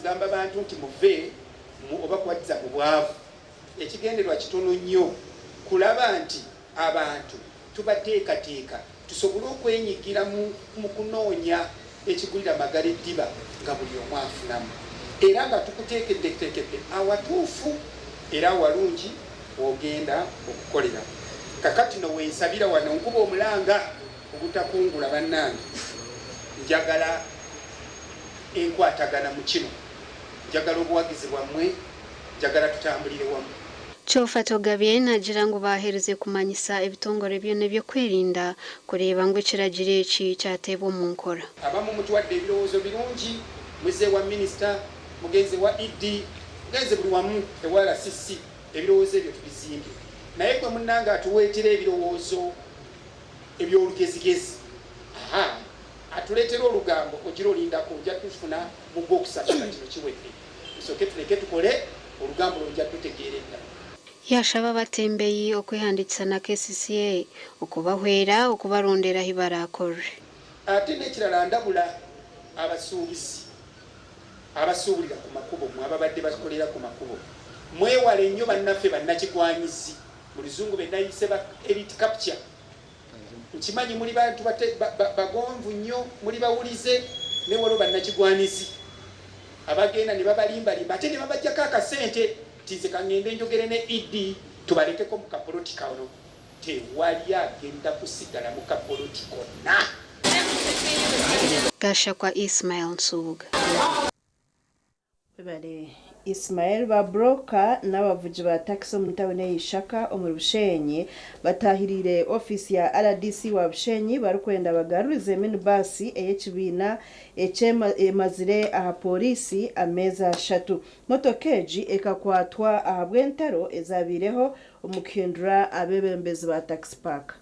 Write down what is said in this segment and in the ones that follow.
kugamba bantu nti muve mu oba kubazza mu bwavu. Ekigendererwa kitono nnyo, kulaba nti abantu tubateekateeka tusobole okwenyigira mu kunoonya ekigulira magala eddiba nga buli omu afunamu era nga tukuteekeddeteekedde awatuufu era awalungi w'ogenda okukolera. Kakati no wensabira wano nkuba omulanga ogutakungula bannange njagala enkwatagana mu kino, njagala obuwagizi bwammwe, njagala tutambulire wamu. Kyofatogabye naagira ngu baaherize kumanyisa ebitongore byona eby'okwerinda kureeba ngu ekiragiro eki kyateebwa omu nkora. Abamu mutuwadde ebirowoozo birungi, muzze ewa minisita, mugenze ewa ED, mugenze buli wamu ewa RCC, ebirowoozo ebyo tubizimbye. Naye gwe munnange atuweetera ebirowoozo eby'olugezigezi, ahaa, atuleetera olugambo, ogira olindako ojja tufuna mu gwokusatu nga kino kiwedde. Tusooke tuleke tukole, olugambo lwo ojja tutegeera edda. Yaashaba abatembeyi okwehandiikisa na KCCA okubahwera okubarondera ahi baraakorere. Ate n'ekirala ndabula abasuubuzi abasuubulira ku makubo, mmwe ababadde bakolera ku makubo, mwewale nnyo bannaffe bannakigwanyizi, mu Luzungu be nayise ba elite capture. Nkimanyi muli bantu bagonvu nnyo, muli bawulize, naye waliwo bannakigwanizi abagenda ne babalimbalimba ate ne babaggyako akasente nti nze kangende njogere ne ED tubalekeko mu kapoloti kano. Tewali agenda kusigala mu kapoloti konna. Gashakwa Ismail Nsubuga. Webare Ismael. Ba broker n'abavugi ba takisi omu tawuni eya Ishaka omuri Bushenyi batahiriire ofiisi ya rdc wa Bushenyi barikwenda bagarurize mini baasi ey'ekibiina eki emazire aha pooriisi ameezi ashatu. Motoka egi ekakwatwa ahabw'entaro ezabaireho omu kuhindura abeebembezi ba takisi paaka.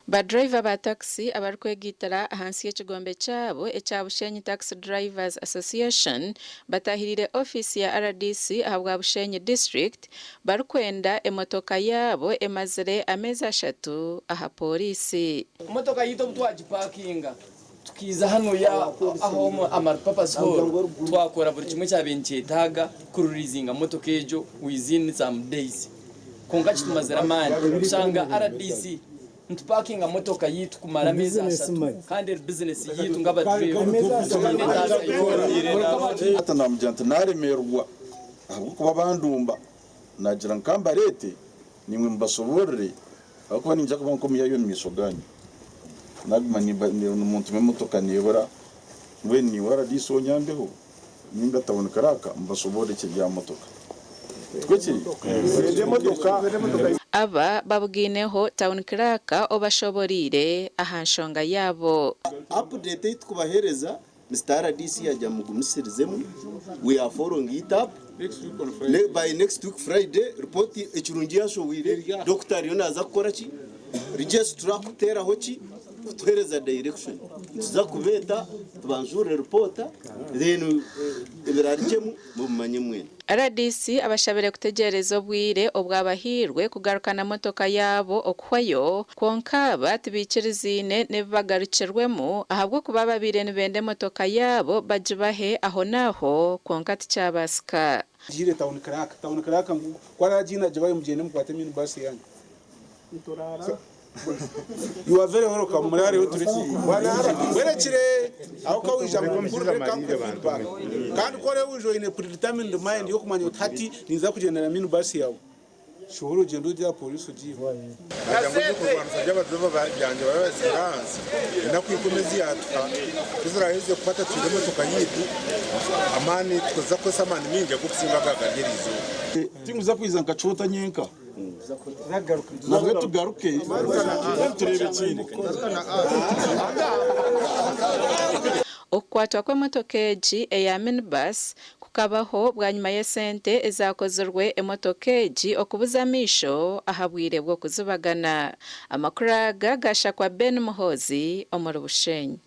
Ba driver ba taxi abarikwegaitira ahansi y'ekigombe kyabo ekya Bushenyi Taxi Drivers Association batahiriire ofiisi ya rdc ahabwa Bushenyi district barikwenda emotoka yaabo emazire ameezi ashatu aha pooriisi. Emotoka yaitu obu twagipakinga tukiiza hanuya aha Multipurpose Hall twakora buri kimwe ekyabaire nikyetaaga kuririzinga motoka egyo within some days. Kwonka kitumazire amaani kushanga rdc nitupakinga motoka yaitu kumara ameezi ashatu kandi eri bizinesi yaitu nk'abadireeva tutaine entaasya yoona. Hati naamugira nti, Naaremerwa, ahabw'okuba bandumba. Naagira ngu, Ka mbareete, naimwe mubashoboorore, ahabw'okuba niinyija kuba nk'omuyaayi omu maisho gaanyu. Naaguma nimuntuma emotoka neebura, mbwenu naiwe rdc onyambeho, nainga tawuni kiraaka mubashoboorore ekiri aha motoka. Tikwo kiri? Aba babugaineho Tawuni Kiraaka obashoboreire aha nshonga yaabo. Update ei tukubahereza Mister rdc yagira mugumisiririzemu we are following it up by next week Friday report ekirungi yashohwire doctor ariyo naza kukora ki registrar kuteraho ki kutuhereza direction nituza kubeeta tubanjurire report then ebirarigyemu mubimanye mwena. Rdc abashabire kutegyereza obwire obwabahairwe kugarukana motoka yaabo okuhwayo, kwonka aba tibaikiriziine n'ebibagarukirwemu ahabw'okuba babaire nibenda emotoka yaabo bagibahe ahonaaho kwonka tikyabaasika. Ngiire town clerk, town clerk ngu ku araagiine agibahe mugyende mukwate mini bus yanyu. You are very welcome murareho tureke werekire aho ka wija nkukurire ka nkuhe feedback kandi ku orebe wija oyine predetermined mind yokumanya oti hati ninza kugyendera mini bus yawe shohora ogyende ogye aha police ogiihe. Naagira ngu eby'okurwanisa by'abadriva byangye babe babiteire ahansi, enaku ikumi ezi yaatuha ku ziraaheze kukwata twine emotoka yaitu, amaani tukaza kukozesa amaani maingi ag'okusinga aga agari eriizooba. Tinkuza kwija nkakyota nyenka. Nabwe tugaruke then tureebe ekindi. Okukwatwa kw'emotoka egi eya minibus kukabaho bwanyima y'esente ezakozirwe emotoka egi okubuza amaisho aha bwire bw'okuzibagana. Amakuru aga gashakwa Ben Muhoozi omuri Bushenyi.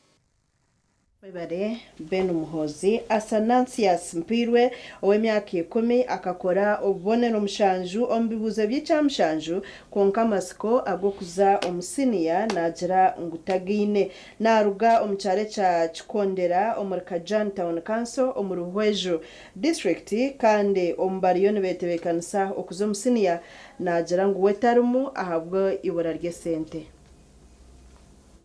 Webare Ben Muhoozi. Asanansius Mpirwe ow'emyaka ikumi akakora obubonero mushanju omu bibuuzo by'ekyamushanju kwonka amatsiko ag'okuza omu siniya naagira ngu tagaine. Naaruga omu kyaro ekya Kikondera omuri Kajjan Town Council omuri Buhweju disiturikiti kandi omu bariyo nibetebeekanisa okuza omu siniya naagira ngu we tarimu ahabw'eibura ry'esente.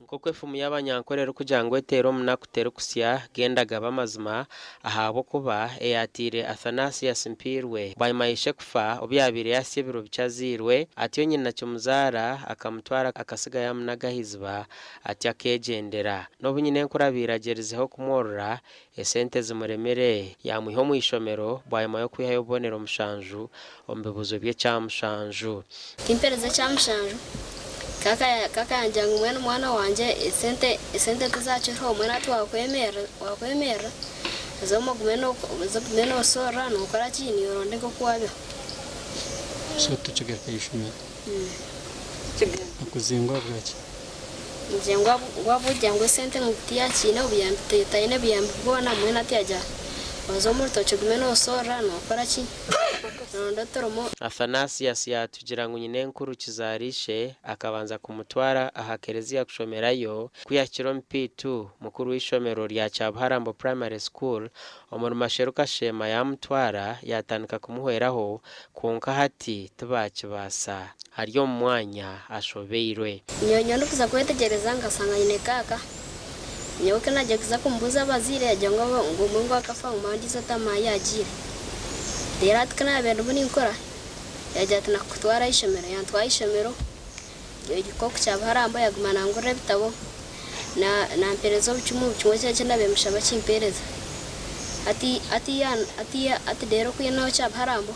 Nk'oku efumu y'Abanyankore erikugira ngu eteera omunaku terikusya, genda gaba amazima, ahabw'okuba eyaataire Athanasius Mpiirwe bwanyima ya ishe kufa obu yaabaire yaahitsya ebiro bikye azairwe, atyo nyina kimuzaara akamutwara akasiga yaamunaga aha iziba atyo akeegyendera. N'obu nyinenkuru abaire agyerizeho kumworora, esente zimuremire, yaamwiha omu ishomero bwanyima y'okwihayo obubonero mushanju omu bibuuzo by'ekyamushanju. Timpereza ekyamushanju. Kaka kaka yangira ngu mbwenu mwana wangye esente esente tizakiriho mbwenu hati wakwemerera wakwemerera haza obumwe ogume no ogume nosorora nokora ki niiwe oronde nkoku wabiha. So tukigaruka aha ishomero. Okuzingwa bwaki? Ngira ngu ngu ahabw'okugira ngu esente ngu tiyakiine obuyambi tayine buyambi bwona mbwenu hati yagira oze omu rutookye ogume nosorora nokora ki noronda oturimo. Athanasius yaatugira ngu nyinenkuru kizaara ishe akabanza kumutwara aha kereziya kushomerayo. Ku yaahikire omu P2, mukuru w'eishomero rya Kyabuharambo Primary School omuri Masheru Kashema yaamutwara yaatandika kumuhweraho kwonka hati tibaakibaasa. Ari omu mwanya ashobeirwe. Nyowe nyowe ndikuza kwetegyereza nkashanga nyine kaaka. Nyowe ku naagiye kuza kumubuuza abazaire yaagira ngu ngu omwe ngu akafa ngu ondiijo tamanya ahu yaagiire. Reero hati ku naabaire ndimu ninkura, yaagira ati nakukutwara aha ishomero. Yantwara aha ishomero, nk'oku Kyabuharambo yaaguma nangurira ebitabo, nampereza obucumu, buri kimwe kyona eki naabaire mushaba akimpereza. Hati hati hati hati reero kwiha naho Kyabuharambo,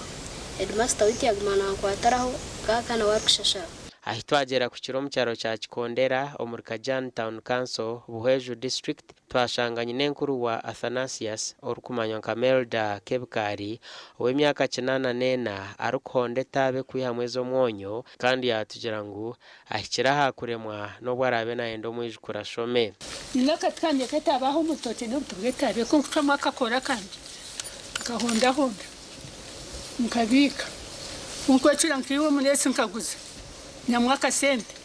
heedimasita waitu yaaguma nankwatiraho kaaka nawe arikushashura. Ahi twagyera kuhikira omu kyaro kya Kikondera omuri Kajjan Town Council, Buhweju District, twashanga nyinenkuru wa Athanasius orikumanywa nka Melda Kebikaari ow'emyaka 84 arikuhonda etaabe kwihamu ez'omwonyo kandi yaatugira ngu ahikire aha kuremwa n'obu araabe naayenda omwijukuru ashome. Nyine akati kangye k'etaabe aho omu rutookye n'obuti bw'etaabe ku nkucwamu akakora kangye nkahondahonda nkabiika ku nkwecura nkaiha omu reesi nkaguza nyihamu akasente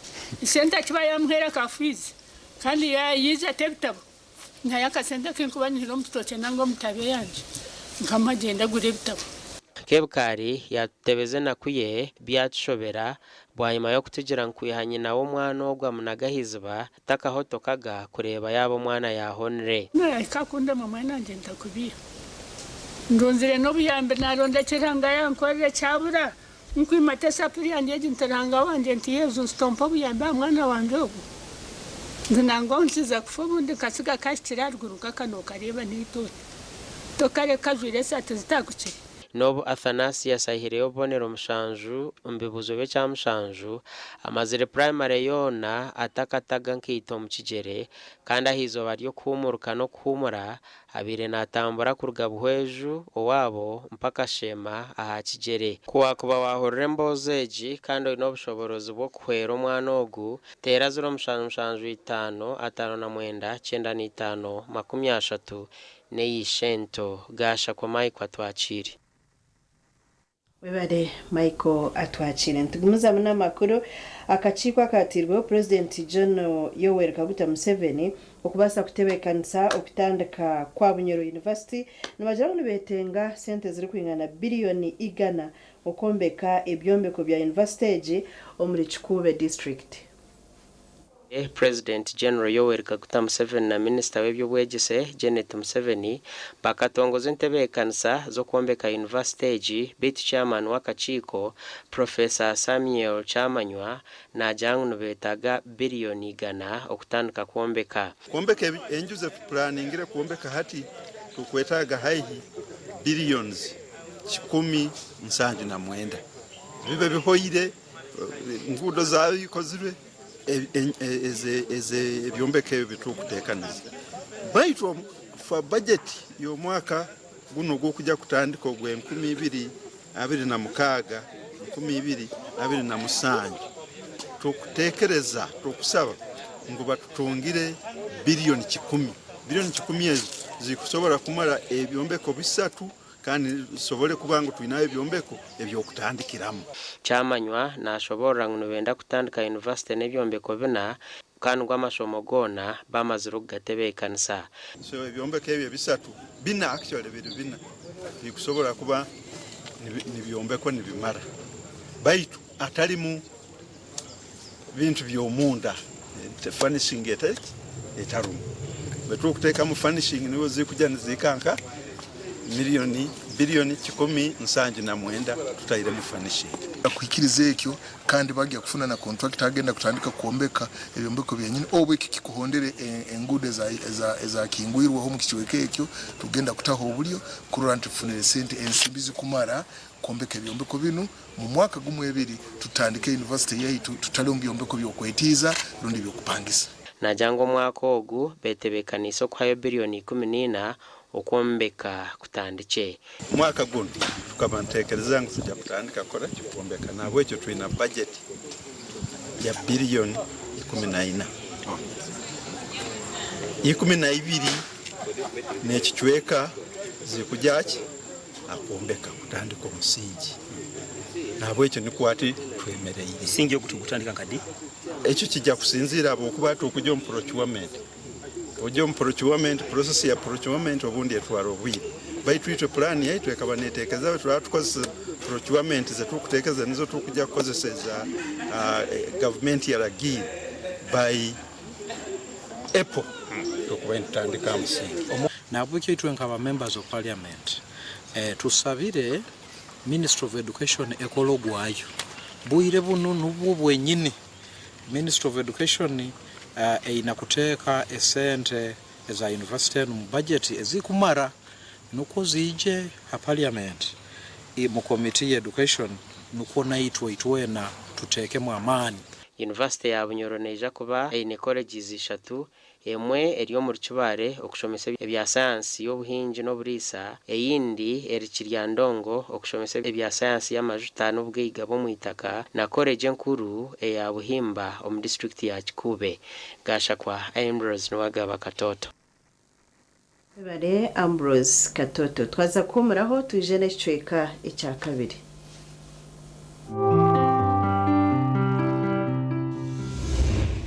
esente akiba yaamuheera ka fiizi kandi yaija ata ebitabo nyihayo akasente aku nkuba nyihire omu rutookye nanga omu taabe yangye nkamuha agyende agure ebitabo. Kebikaari yaatutebeza enaku ye byatushobera bwanyima y'okutugira ngu kwiha nyina w'omwana ogwo amunaga aha iziba takahotokaga kureeba yaaba omwana yaahonire. Nahika kundema mwana wangye ntakubiiha. Ndunzire n'obuyambi naronda eki Ruhanga yankorera kyabura. Nkwimata esapuri yangye egi nti Ruhanga wangye nti Yezu nti tompa obuyambi aha mwana wangye ogu. Nti nangwa nkiza kufa obundi nkasiga kahikire aharuguru nkaka nokareeba n'eitookye. Tokareka kajwaire esaati zitagukire. N'obu Athanasius aihireyo obubonero mushanju omu bibuuzo by'ekyamushanju, amazire purayimare yoona atakataga nkaito omu kigyere kandi aha izooba ry'okuhuumuruka n'okuhuumura abaire naatambura kuruga Buhweju owaabo mpaka Sheema aha kigyere. Ku waakuba waahurira emboozi egi kandi oine obushoboorozi bw'okuhwera omwana ogu, teera 077 59 95 30 n'ey'eishento. Gaashakwa Michael Atwakiire. Webare Michael Atwakiire. Nitugumizamu n'amakuru. Akakiiko akateirweho Purezidenti General Yoweri Kaguta Museveni okubaasa kutebeekanisa okutandika kwa Bunyoro University nibagira ngu nibeetenga sente zirikwingana biriyoni igana okwombeka ebyombeko bya yunivasite egi omuri Kikuube disiturikiti. Purezidenti General Yoweri Kaguta Museveni na Minisita w'eby'obwegyese Janet Museveni bakatongoza entebeekanisa z'okwombeka yunivasite egi beitu Chairman w'akakiiko Professor Samuel Kyamanywa naagira ngu nibeetaaga biriyoni igana okutandika kwombeka. Kwombeka enju zetuplaningire kwombeka hati tukwetaaga haihi billions 179 bibe bihoire, enguudo zaayo ikozirwe, ebyombeko ebi bitukuteekaniza. Baitu fa bajeti y'omwaka guno ogw'okujya kutandika ogw'enku 2026 2027, tukuteekereza tukusaba ngu batutungire biliyoni 100. Biliyoni kikumi ezo zikusobora kumara ebyombeko bisatu kandi zisobole kuba ngu twinaho ebyombeko eby'okutandikiramu. Kyamanywa nashoborora ngu nibenda kutandika yunivasite n'ebyombeko bina kandi ngu amashomo goona bamazire okugatebeekanisa. So ebyombeko ebyo ebisatu, bina actually biri bina, bikusobora kuba nibyombekwa nibimara baitu atarimu bintu by'omunda, furnishing etarumu. Baitu okutekamu furnishing niho zikuja nizihika nka miliyoni, biliyoni 179 tutairemu furnishing. Kuhikiriza ekyo kandi bagya kufuna na contractor agenda kutandika kwombeka ebyombeko byenyini obu eki kikuhondere enguudo ezakingwirweho omu kicweka ekyo tugenda kutaho obulyo kurora nti tufunire sente ensimbi zikumara kwombeka ebyombeko binu mu mwaka gumwe ebiri tutandike university yaitu tutali omu byombeko by'okwetiiza rundi eby'okupangisa. Naagira ngu omwaka ogu betebeekaniise okuhayo biriyoni 14 okwombeka kutandikye. Omwaka gunu tukaba nituteekereza ngu twija kutandika kukora ki? Kwombeka. Nahabwekyo twina bajeti ya biliyoni 14. 12 n'ekicweka zirikugya ki? Aha kwombeka, kutandika omusingi. Nahabwekyo nikwo hati twemereire. Omusingi ogu tigutandika nka di? Ekyo kija kusinziira ahabw'okuba hati okugya omu procurement. Ogya omu procurement, process ya procurement obundi etwara obwire. Baitu itwe pulaani yaitu ekaba neteekereza turaba tukozesa procurement zeturikuteekereza nizo turikugya kukozesa eza gavumenti yaragiire by April tukuba nitutandika aha musingi. Nahabwekyo itwe nkaba members of parliament tusabire Ministry of Education ekole ogwayo. Bwire bunu nubwo bwenyini Ministry of Education eine kuteeka esente eza university enu mu budget ezikumara nukwo ziije ha parliament mu committee ya education nukwo naitwe itwena tuteekemu amaani. Yunivasite ya Bunyoro neija kuba eine colleges ishatu, emwe eri omuri Kibaale okushomesa ebya sayansi y'obuhingi n'oburiisa, eyindi eri Kiryandongo okushomesa ebya sayansi y'amajuta n'obugaiga bw'omwitaka na college enkuru eya Buhimba omu disiturikiti ya Kikuube. Gashakwa Ambrose Niwagaba Katoto. Webare Ambrose Katoto. Twaza kuhuumuraho twije n'ekicweka ekyakabiri.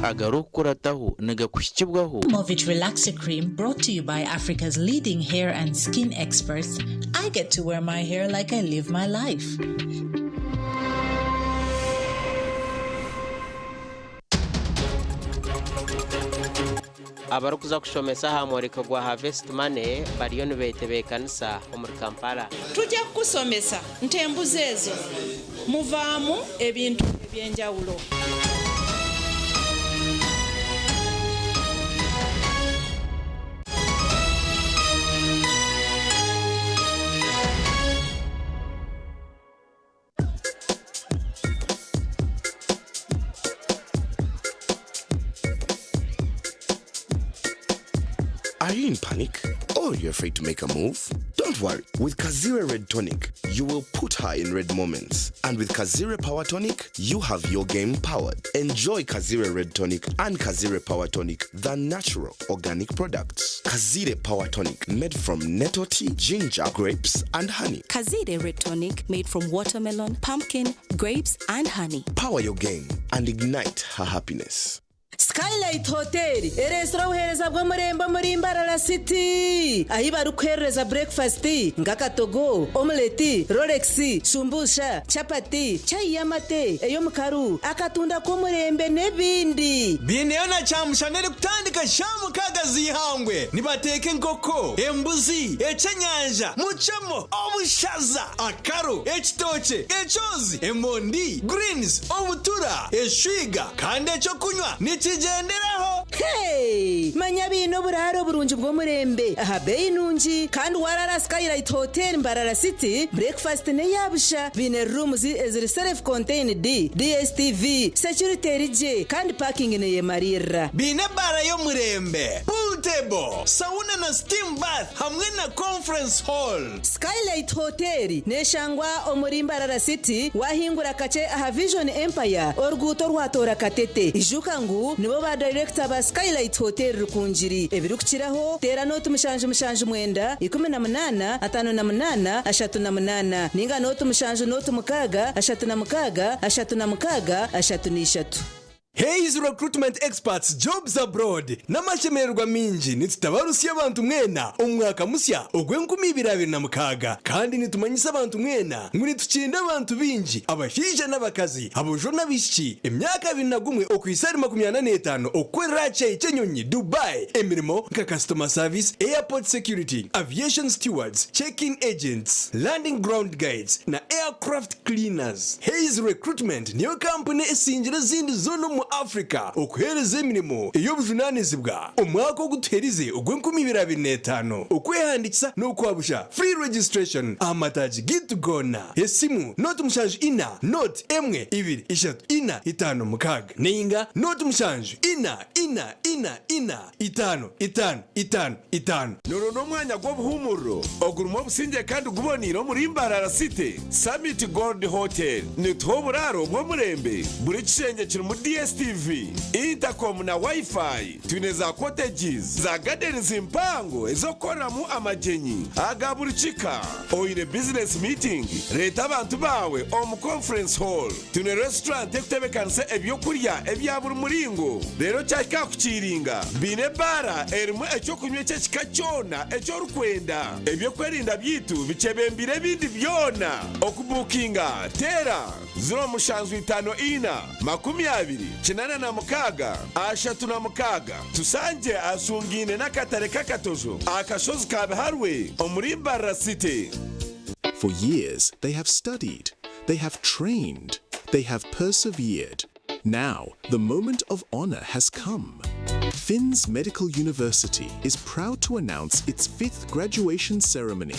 Agarikukurataho nigakuhikibwaho. Movit Relaxer Cream brought to you by Africa's leading hair and skin experts, I get to wear my hair like I live my life. Abarikuza kushomesa aha mworeko gwa Harvest Money bariyo nibetebeekanisa omuri Kampala. Tujja kukusomesa nti embuzi ezo muvaamu ebintu eby'enjawulo. Are you in panic? Or you're afraid to make a move? Don't worry. With Kazire Red Tonic, you will put her in red moments. And with Kazire Power Tonic, you have your game powered. Enjoy Kazire Red Tonic and Kazire Power Tonic, the natural organic products. Kazire Power Tonic, made from nettle tea, ginger, grapes, and honey. Kazire Red Tonic made from watermelon, pumpkin, grapes, and honey. Power your game and ignite her happiness. Skylight Hotel ereetsire obuheereza bw'omurembe omuri Mbarara City ahi barikuheerereza burekifasiti nk'akatogo, omuleti, rolex, shumbusha, chapati, chai y'amate, ey'omukaru, akatunda k'omurembe n'ebindi. Biineyo na kyamushana erikutandika shaaha mukaaga z'eihangwe. Nibateeka enkoko, embuzi, ekyenyanja, mucemo, obushaza, akaru, ekitookye, ekyozi, emondi, greens, obutura, eshwiga kandi ekyokunywa nikigyenderaho. Hey! Manya baine oburaaro burungi bw'omurembe aha beeyi nungi kandi waraara Skylight Hotel Mbarara City, breakfast n'eya busha. Baine rooms eziri self contained, DSTV, security eri gye kandi parking neyemariirira. Baine ebaara y'omurembe, pool table, sauna na steam bath hamwe na conference hall. Skylight Hotel neshangwa omuri Mbarara City wahingura kakye aha Vision Empire oruguuto orwatoora Katete. Ijuka ngu nibo ba dayirekita ba Skylight Hotel Rukungiri. Ebirikukiraho, teera nooti 779 18 58 38 ninga nooti 7 nooti 6 36 36 33. Hays Recruitment Experts Jobs Abroad N'amashemererwa maingi nitutabarusya abantu mwena omu mwaka musya ogw'enkumi ibiri abiri na mukaaga kandi nitumanyisa abantu mwena ngu nitukinda abantu baingi abashaija n'abakazi, aboojo n'abaishiki, emyaka 21 okuhitsya ahari 45 okukorera aha kishaayi ky'enyonyi Dubai emirimo nka Customer Service, Airport Security, Aviation Stewards, Check-in Agents, Landing Ground Guides na Aircraft Cleaners. Hays Recruitment niyo kampuni esingire ezindi zoona omu Africa okuheereza emirimo ey'obujunanizibwa omwaka ogu tuherize ogw'enkumi ibiri abiri n'etaano. Okwehandikisa n'okwabusha, free registration, aha mataagi gaitu goona. Esimu, 074 0 1 2 3 4 5 6 nainga 0 7 4 4 4 4 5 5 5 5. Nuru n'omwanya gw'obuhuumuriro ogurimu obusingye kandi guboneire omuri Mbarara City, Summit Gold Hotel. Nituha oburaaro bw'omurembe, buri kishengye kirimu DSTV, intercom na Wi-Fi. Twine za cottages, za gardens mpango ez'okukoreramu amagyenyi aga buri kika. Oine business meeting, reeta abantu baawe omu conference hall. Twine restaurant ekutebekanisa ebyokurya ebya buri muringo reero kyahika aha kukiiringa baine ebaara erimu ekyokunywa eky'ekika kyona eki orikwenda. Ebyokwerinda byaitu bikyebembeire ebindi byona. Okubukinga teera 0754 20 86 Tusangye ahasungaine n'akatare k'akatojo aha kashozi ka Biharwe omuri Mbarara City. For years, they have studied, they have trained, they have persevered. Now, the moment of honor has come. Finn's Medical University is proud to announce its fifth graduation ceremony.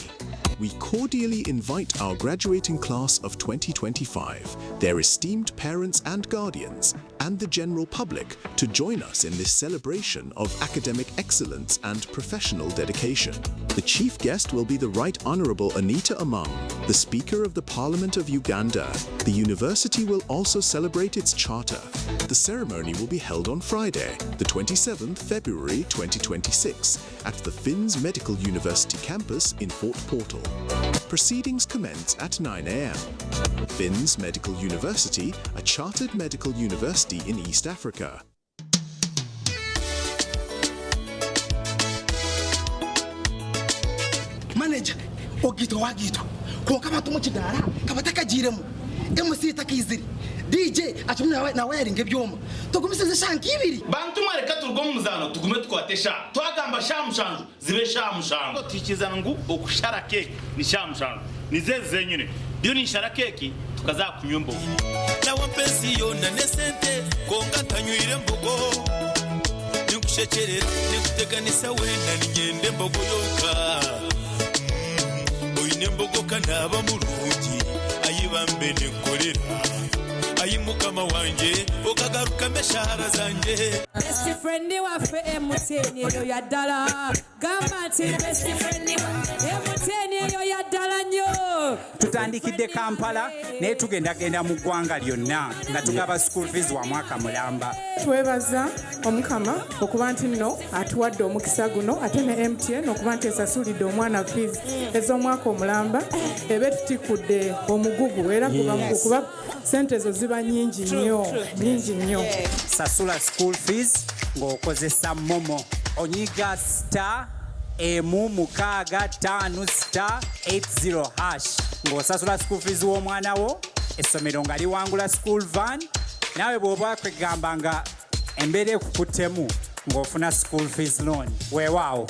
We cordially invite our graduating class of 2025, their esteemed parents and guardians, and the general public to join us in this celebration of academic excellence and professional dedication. The chief guest will be the Right Honorable Anita Among, the Speaker of the Parliament of Uganda. The university will also celebrate its charter. The ceremony will be held on Friday, the 27th February 2026, at the Finns Medical University campus in Fort Portal. Proceedings commence at 9 a.m. Finns Medical University, a chartered medical university in East Africa. Manager, ogiitwa wagiitwa kwonka abantu omu kidaara kabatakagiiremu, MC takaizire, DJ akirimu nawayaringa ebyoma, tugumisirize eshaaha nk'ibiri. Bantu mwe reka turuge omu muzaano tugume tukwate eshaaha. Twagamba shaaha mushanju zibe shaaha mushanju. Tuhikirizana ngu okushara keeki ni shaaha mushanju. Nizo ezi zenyine. Ndiyo ninshara keeki tukaza aha kunywa embogo. Nawe mpa ensi yoona n'esente kwonka ntanywire mbogo. Ninkushekyerera, ninkuteganisa weena niinyenda embogo yonka. Oine embogo ka naaba murungi, ai bambe ninkukorera. Ai Mukama wangye, okagarukamu eshaara zangye. Best friend waffe MTN eyo ya ddala. Gamba nti best friend MTN eyo ya ddala nnyo. Tutandikidde Kampala naye tugendagenda mu ggwanga lyonna nga tugaba school fees wa mwaka mulamba. Twebaza Omukama okuba nti nno atuwadde omukisa guno ate ne MTN okuba nti esasulidde omwana fees ez'omwaka omulamba eba etutikkudde omugugu era kuba sente ezo ziba nyingi nnyo, nyingi nnyo. Sasula school fees ng'okozesa MoMo. Onyiga star emu mukaaga ttaano star 80 hash ng'osasula school fees w'omwana wo, essomero nga liwangula school van, naawe bw'oba kwegamba nga embeera ekukuttemu ng'ofuna school fees loan. Weewaawo.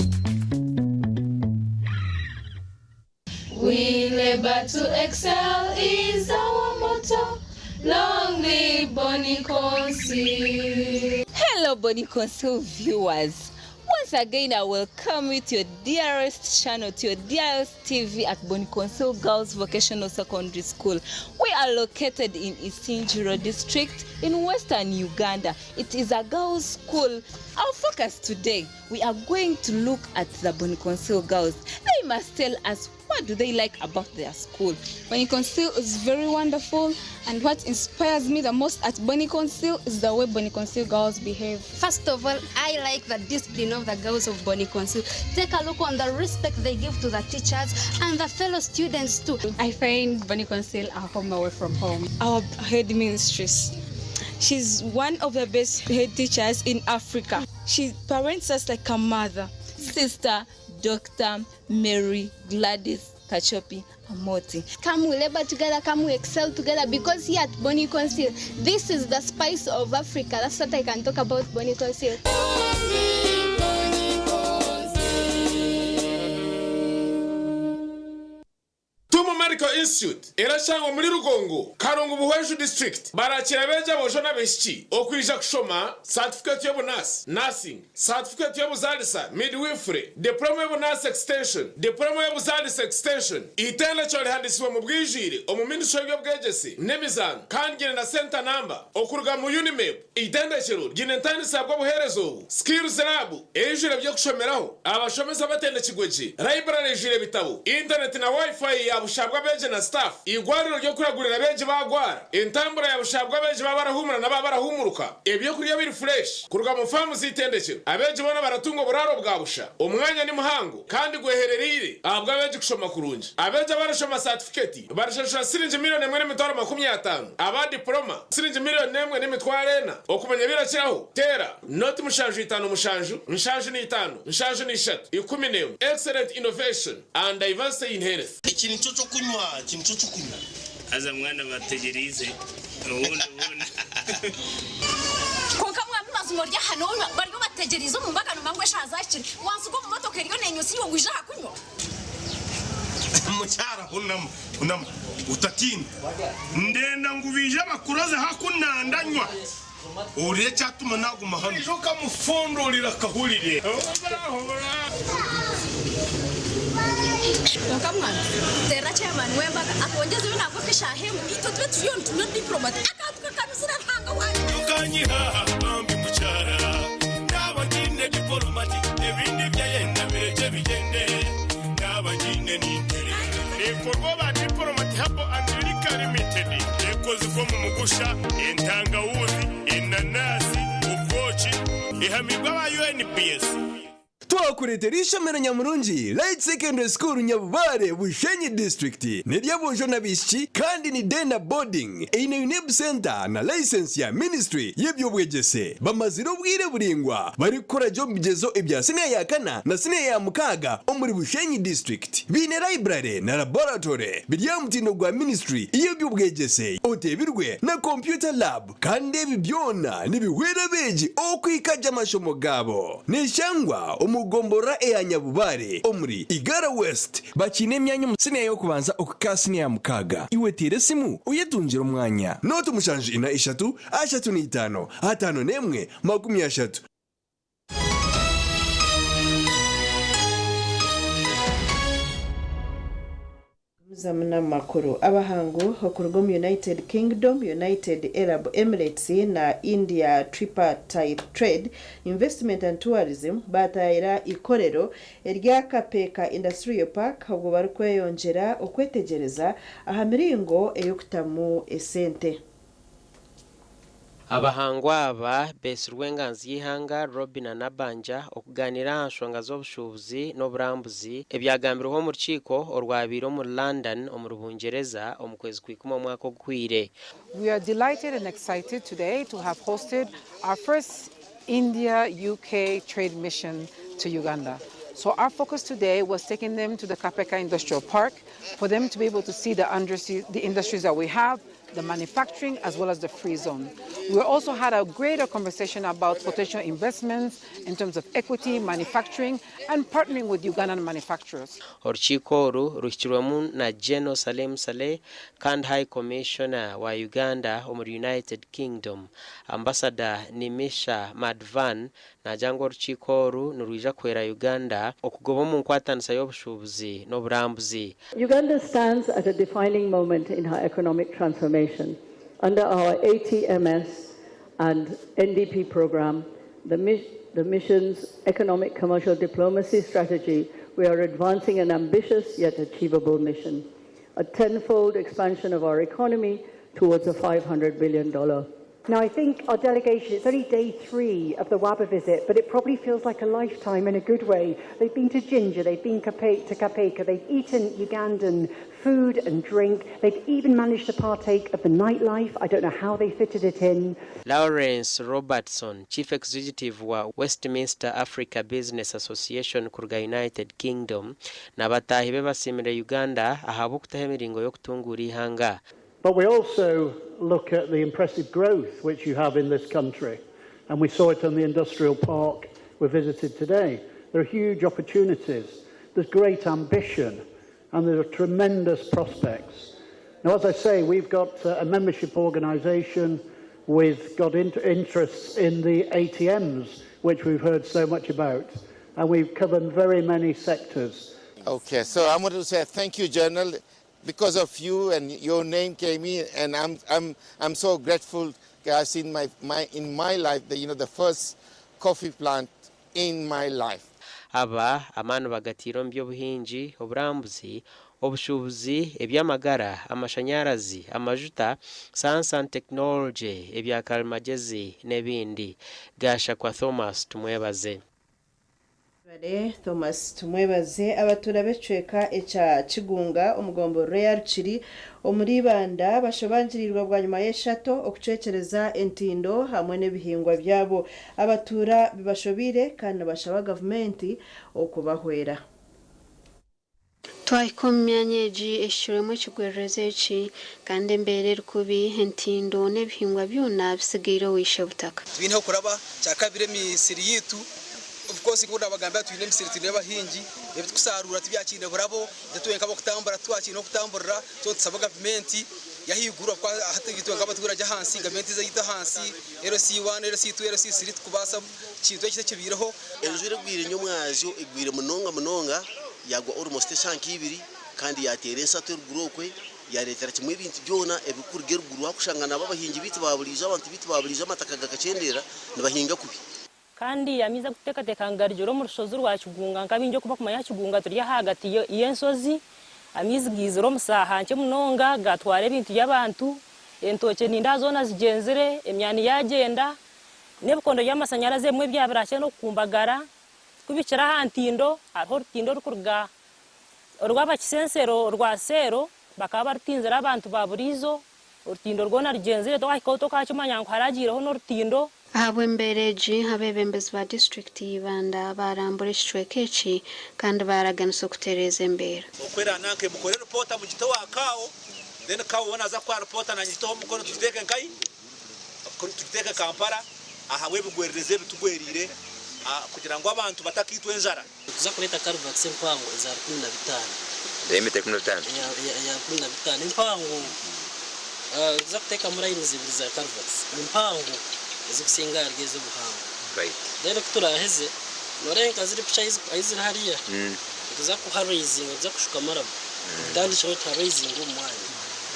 We labor to excel is our motto. Long live Bonny Council. Hello, Bonny Council viewers. Once again, I welcome you to your dearest channel, to your dearest TV at Bonny Council Girls Vocational Secondary School. We are located in Isingiro District in Western Uganda. It is a girls' school. Our focus today, we are going to look at the Bonny Council girls. They must tell us what What do they like about their school? Bonny Conceal is very wonderful, and what inspires me the most at Bonny Conceal is the way Bonny Conceal girls behave. First of all, I like the discipline of the girls of Bonny Conceal. Take a look on the respect they give to the teachers and the fellow students too. I find Bonny Conceal a home away from home. Our head mistress. She's one of the best head teachers in Africa. She parents us like a mother. Sister Dr. Mary Gladys Kachopi Amoti. Come we labor together, come we excel together, because here at Bonny Conceal, this is the spice of Africa. That's what I can talk about Bonny Conceal. Tumu Medical Institute erashangwa muri Rugongo, Karungu Buhweju District. Barakira abeegi aboojo n'abaishiki okwija kushoma certificate y'obunaasi, Nursing, certificate y'obuzaalisa, Midwifery, Diploma y'obunaasi Extension, Diploma y'obuzaalisa Extension. Eitendekero rihandisibwe mu bwijwire omu Ministry y'eby'obwegyese n'emizaano kandi ryine na centre number okuruga mu UNIMEB. Eitendekero ryine entandisa bw'obuheereza obu, Skills Lab eijwire eby'okushomeraho, abashomesa batendekirwe gye, library eijwire ebitabo, internet na Wi-Fi ya busha ahabw'abeegi na staff, eigwariro ry'okuragurira abeegi baagwara, entambura ya busha ahabw'abeegi baaba barahuumura na baaba barahuumuruka, ebyokurya biri fureshi kuruga mu faamu z'eitendekero. Abeegi boona baratunga oburaaro bwa busha. Omwanya ni muhango kandi gweherereire ahabw'abeegi kushoma kurungi. Abeegi abarashoma saatifiketi barashashura siringi miriyoni emwe n'emitwaro 50, aba dipuloma siringi miriyoni emwe n'emitwaro ena. Okumanya ebirakiraho, teera noti 75 7 75 73 11. Excellent innovation and diversity in health. Eki nikyo ky'okunywa, eki nikyo ky'okunywa. Haza mwana bategyereize obundi obundi. Kwonka mwami mazima ori aha nonywa bariyo bategyereize omu mbaga nomanya ngu eshaaha zahikire wansiga omu motoka eriyo nenywa iwe ngu ija aha kunywa. Mukyara hunama, hunama otatiina. Ndenda ngu baije bakurozeho aku nandanywa. Ohurire ekyatuma naguma hanu. Oija okamufundurira akahurire. Kwonka mwana teera chairman w'embaga atwongyezeyo nangwa nk'eshaaha emwe itwe tube turiyo nitunywa diplomat akantu kakanuzire Ruhanga wangye. Tokanyiha bambi mukyara naaba ngiine dipolomati ebindi byayenda birekye bigyende naaba ngiine ninterera. Neekorwa aba Diplomat Herbal and Liquor Limited. Ekozirwe omu mugusha, entangawuzi, enanasi, obwoki. Ehamibwe aba UNBS. Twakureetera eishomero nyamurungi Light Secondary School Nyabubare, Bushenyi District. N'ery'aboojo n'abaishiki kandi ni day na boarding. Eine UNEB Centre na license ya Ministry y'eby'obwegyese. Bamazire obwire buraingwa barikukora gye omu bigyezo ebya siniya ya kana na siniya ya mukaaga omuri Bushenyi District. Baine library na laboratory biri aha mutindo gwa Ministry y'eby'obwegyese oteebirwe na computer lab. Kandi ebi byona nibihwera abeegi okuhika gye amashomo gaabo. Neshangwa omu gomborora eya Nyabubare omuri Igara West. Bakiine emyanya omu siniya y'okubanza okuhika aha siniya ya mukaaga. Iwe teera esimu oyetungire omwanya. Nooti 7 4 3 5 51 30. Gumizamu n'amakuru. Abahangu okuruga omu United Kingdom, United Arab Emirates na India Tripartite Trade, Investment and Tourism baataayira eikorero erya Kapeeka Industrial Park obwo barikweyongyera okwetegyereza aha miringo ey'okutamu esente. Abahangu aba beetsirwe enganzi y'eihanga Robinah Nabbanja okugaaniira aha nshonga z'obushuubuzi n'oburambuzi ebyagambirweho omu rukiiko orwabaire omuri London omuri Bungyereza omu kwezi Kwikumi omwaka oguhweire. We are delighted and excited today to have hosted our first India-UK trade mission to Uganda. So our focus today was taking them to the Kapeeka Industrial Park for them to be able to see the, the industries that we have, the manufacturing, as well as the free zone. We also had a greater conversation about potential investments in terms of equity, manufacturing, and partnering with Ugandan manufacturers. Orukiiko oru ruhikirwemu na General Salim Saleh kandi High Commissioner wa Uganda omuri United Kingdom, Ambassador Nimisha Madhvan naagira ngu orukiiko oru nirwija kuhwera Uganda okugoba omu nkwatanisa y'obushuubuzi n'oburambuzi. Uganda stands at a defining moment in her economic transformation. Under our ATMS and NDP program, the, the mission's economic commercial diplomacy strategy we are advancing an ambitious yet achievable mission, a tenfold expansion of our economy towards a $500 billion Now, I think our delegation, it's only day three of the WABA visit, but it probably feels like a lifetime in a good way. They've been to Jinja, they've been to Kapeka, they've eaten Ugandan food and drink, they've even managed to partake of the nightlife. I don't know how they fitted it in. Lawrence Robertson, Chief Executive wa Westminster Africa Business Association kuruga United Kingdom na bataahi be basiimire Uganda ahabw'okutaho emiringo y'okutunguura eihanga. But we also look at the impressive growth which you have in this country, and we saw it in the industrial park we visited today. There are huge opportunities, there's great ambition, and there are tremendous prospects. Now, as I say, we've got a membership organisation, we've got interests in the ATMs, which we've heard so much about, and we've covered very many sectors. Okay, so I want to say thank you, General. Because of you and your name came in, and I'm so grateful. I've seen in my life, the first coffee plant in my life. Aba amaani bagatiire omu by'obuhingi, oburambuzi, obushuubuzi, eby'amagara, amashanyarazi, amajuta, science and technology, ebya karimagezi n'ebindi. Gashakwa Thomas Tumwebaze. Bare Thomas Tumwebaze. Abatura b'ekicweka ekya Kigunga omugomborora ya Rukiri omuri Ibanda bashobangirirwa bwanyuma y'eshato okucwekyereza entindo hamwe n'ebihingwa byabo. Abatura bibashobire kandi bashaba gavumenti okubahwera. Twahika omu myanya egi eshirwemu ekigwererezi eki kandi embeera eri kubi, entindo n'ebihingwa byona bisigaire owishe butaka. Twineho kuraba kyakabiri emisiri yitu. Of course, nkunda bagambira twine emisiri, twine abahingi, ebitukusarura tibyakiine burabo, twenka abokutambura twakiine okutamburira. So tusaba gavumenti yahiguru, hati twe nk'abaturage ahansi, gavumenti ize ahansi LC1, LC2, LC3, tukubasa kintu eki kibireho. Enjura egwire nyomwazyo, egwire munonga munonga, yagwa almost eshanka ibiri kandi yateera ensatu eruguru okwe, yareetera kimwe ebintu byona ebikuruga eruguru. Hakushanga nabo abahingi bitu baburiijo, abantu bitu baburiijo, amataka gakacendera, nibahinga kubi. Kandi amiza kuteekateeka ngarigiro omu rushozi rwa Kigunga, nkabingi okuba kumanya Kigunga turi ahagati y'enshozi. Amaizi giizire omu saaha nkye munonga gatwara ebintu by'abantu, entookye ninda zoona zigyenzire, emyani yagyenda n'ebikondo by'amashanyarazi ebimwe byabirahakye n'okukumbagara. Kubikira aha ntindo, hariho orutindo orukuruga orw'abakisensero rwa seero, bakaba barutinzire abantu ba buriizo. Orutindo rwona rugyenzire, twahikaho tokakimanya ngu haragiireho n'orutindo. Ahabw'embeera egi, abeebembezi ba disitulikiti y'Ibanda barambura ekicweka eki kandi baraganisa okutereeza embeera. Okwera nanke mukore ripota mugite wa CAO, then CAO wona aza kwa ripota nanyiteho omukono, tugiteeke nkai tugiteeke Kampala ahabw'ebigwererezi ebitugwerire kugira ngu abantu batakitwa enjara. Tuza kureeta culverts empango eza 15. Diameter 15. Ya 15 empango. Tuza kuteekamu lines ibiri za culverts empango ezikusinga ahari ez'obuhango. Then kuturaheze norenka ziri picha ahi ziri hariya, tuza kuha raising, tuza kushuka murram, tutandikire tuha raising omu mwanya,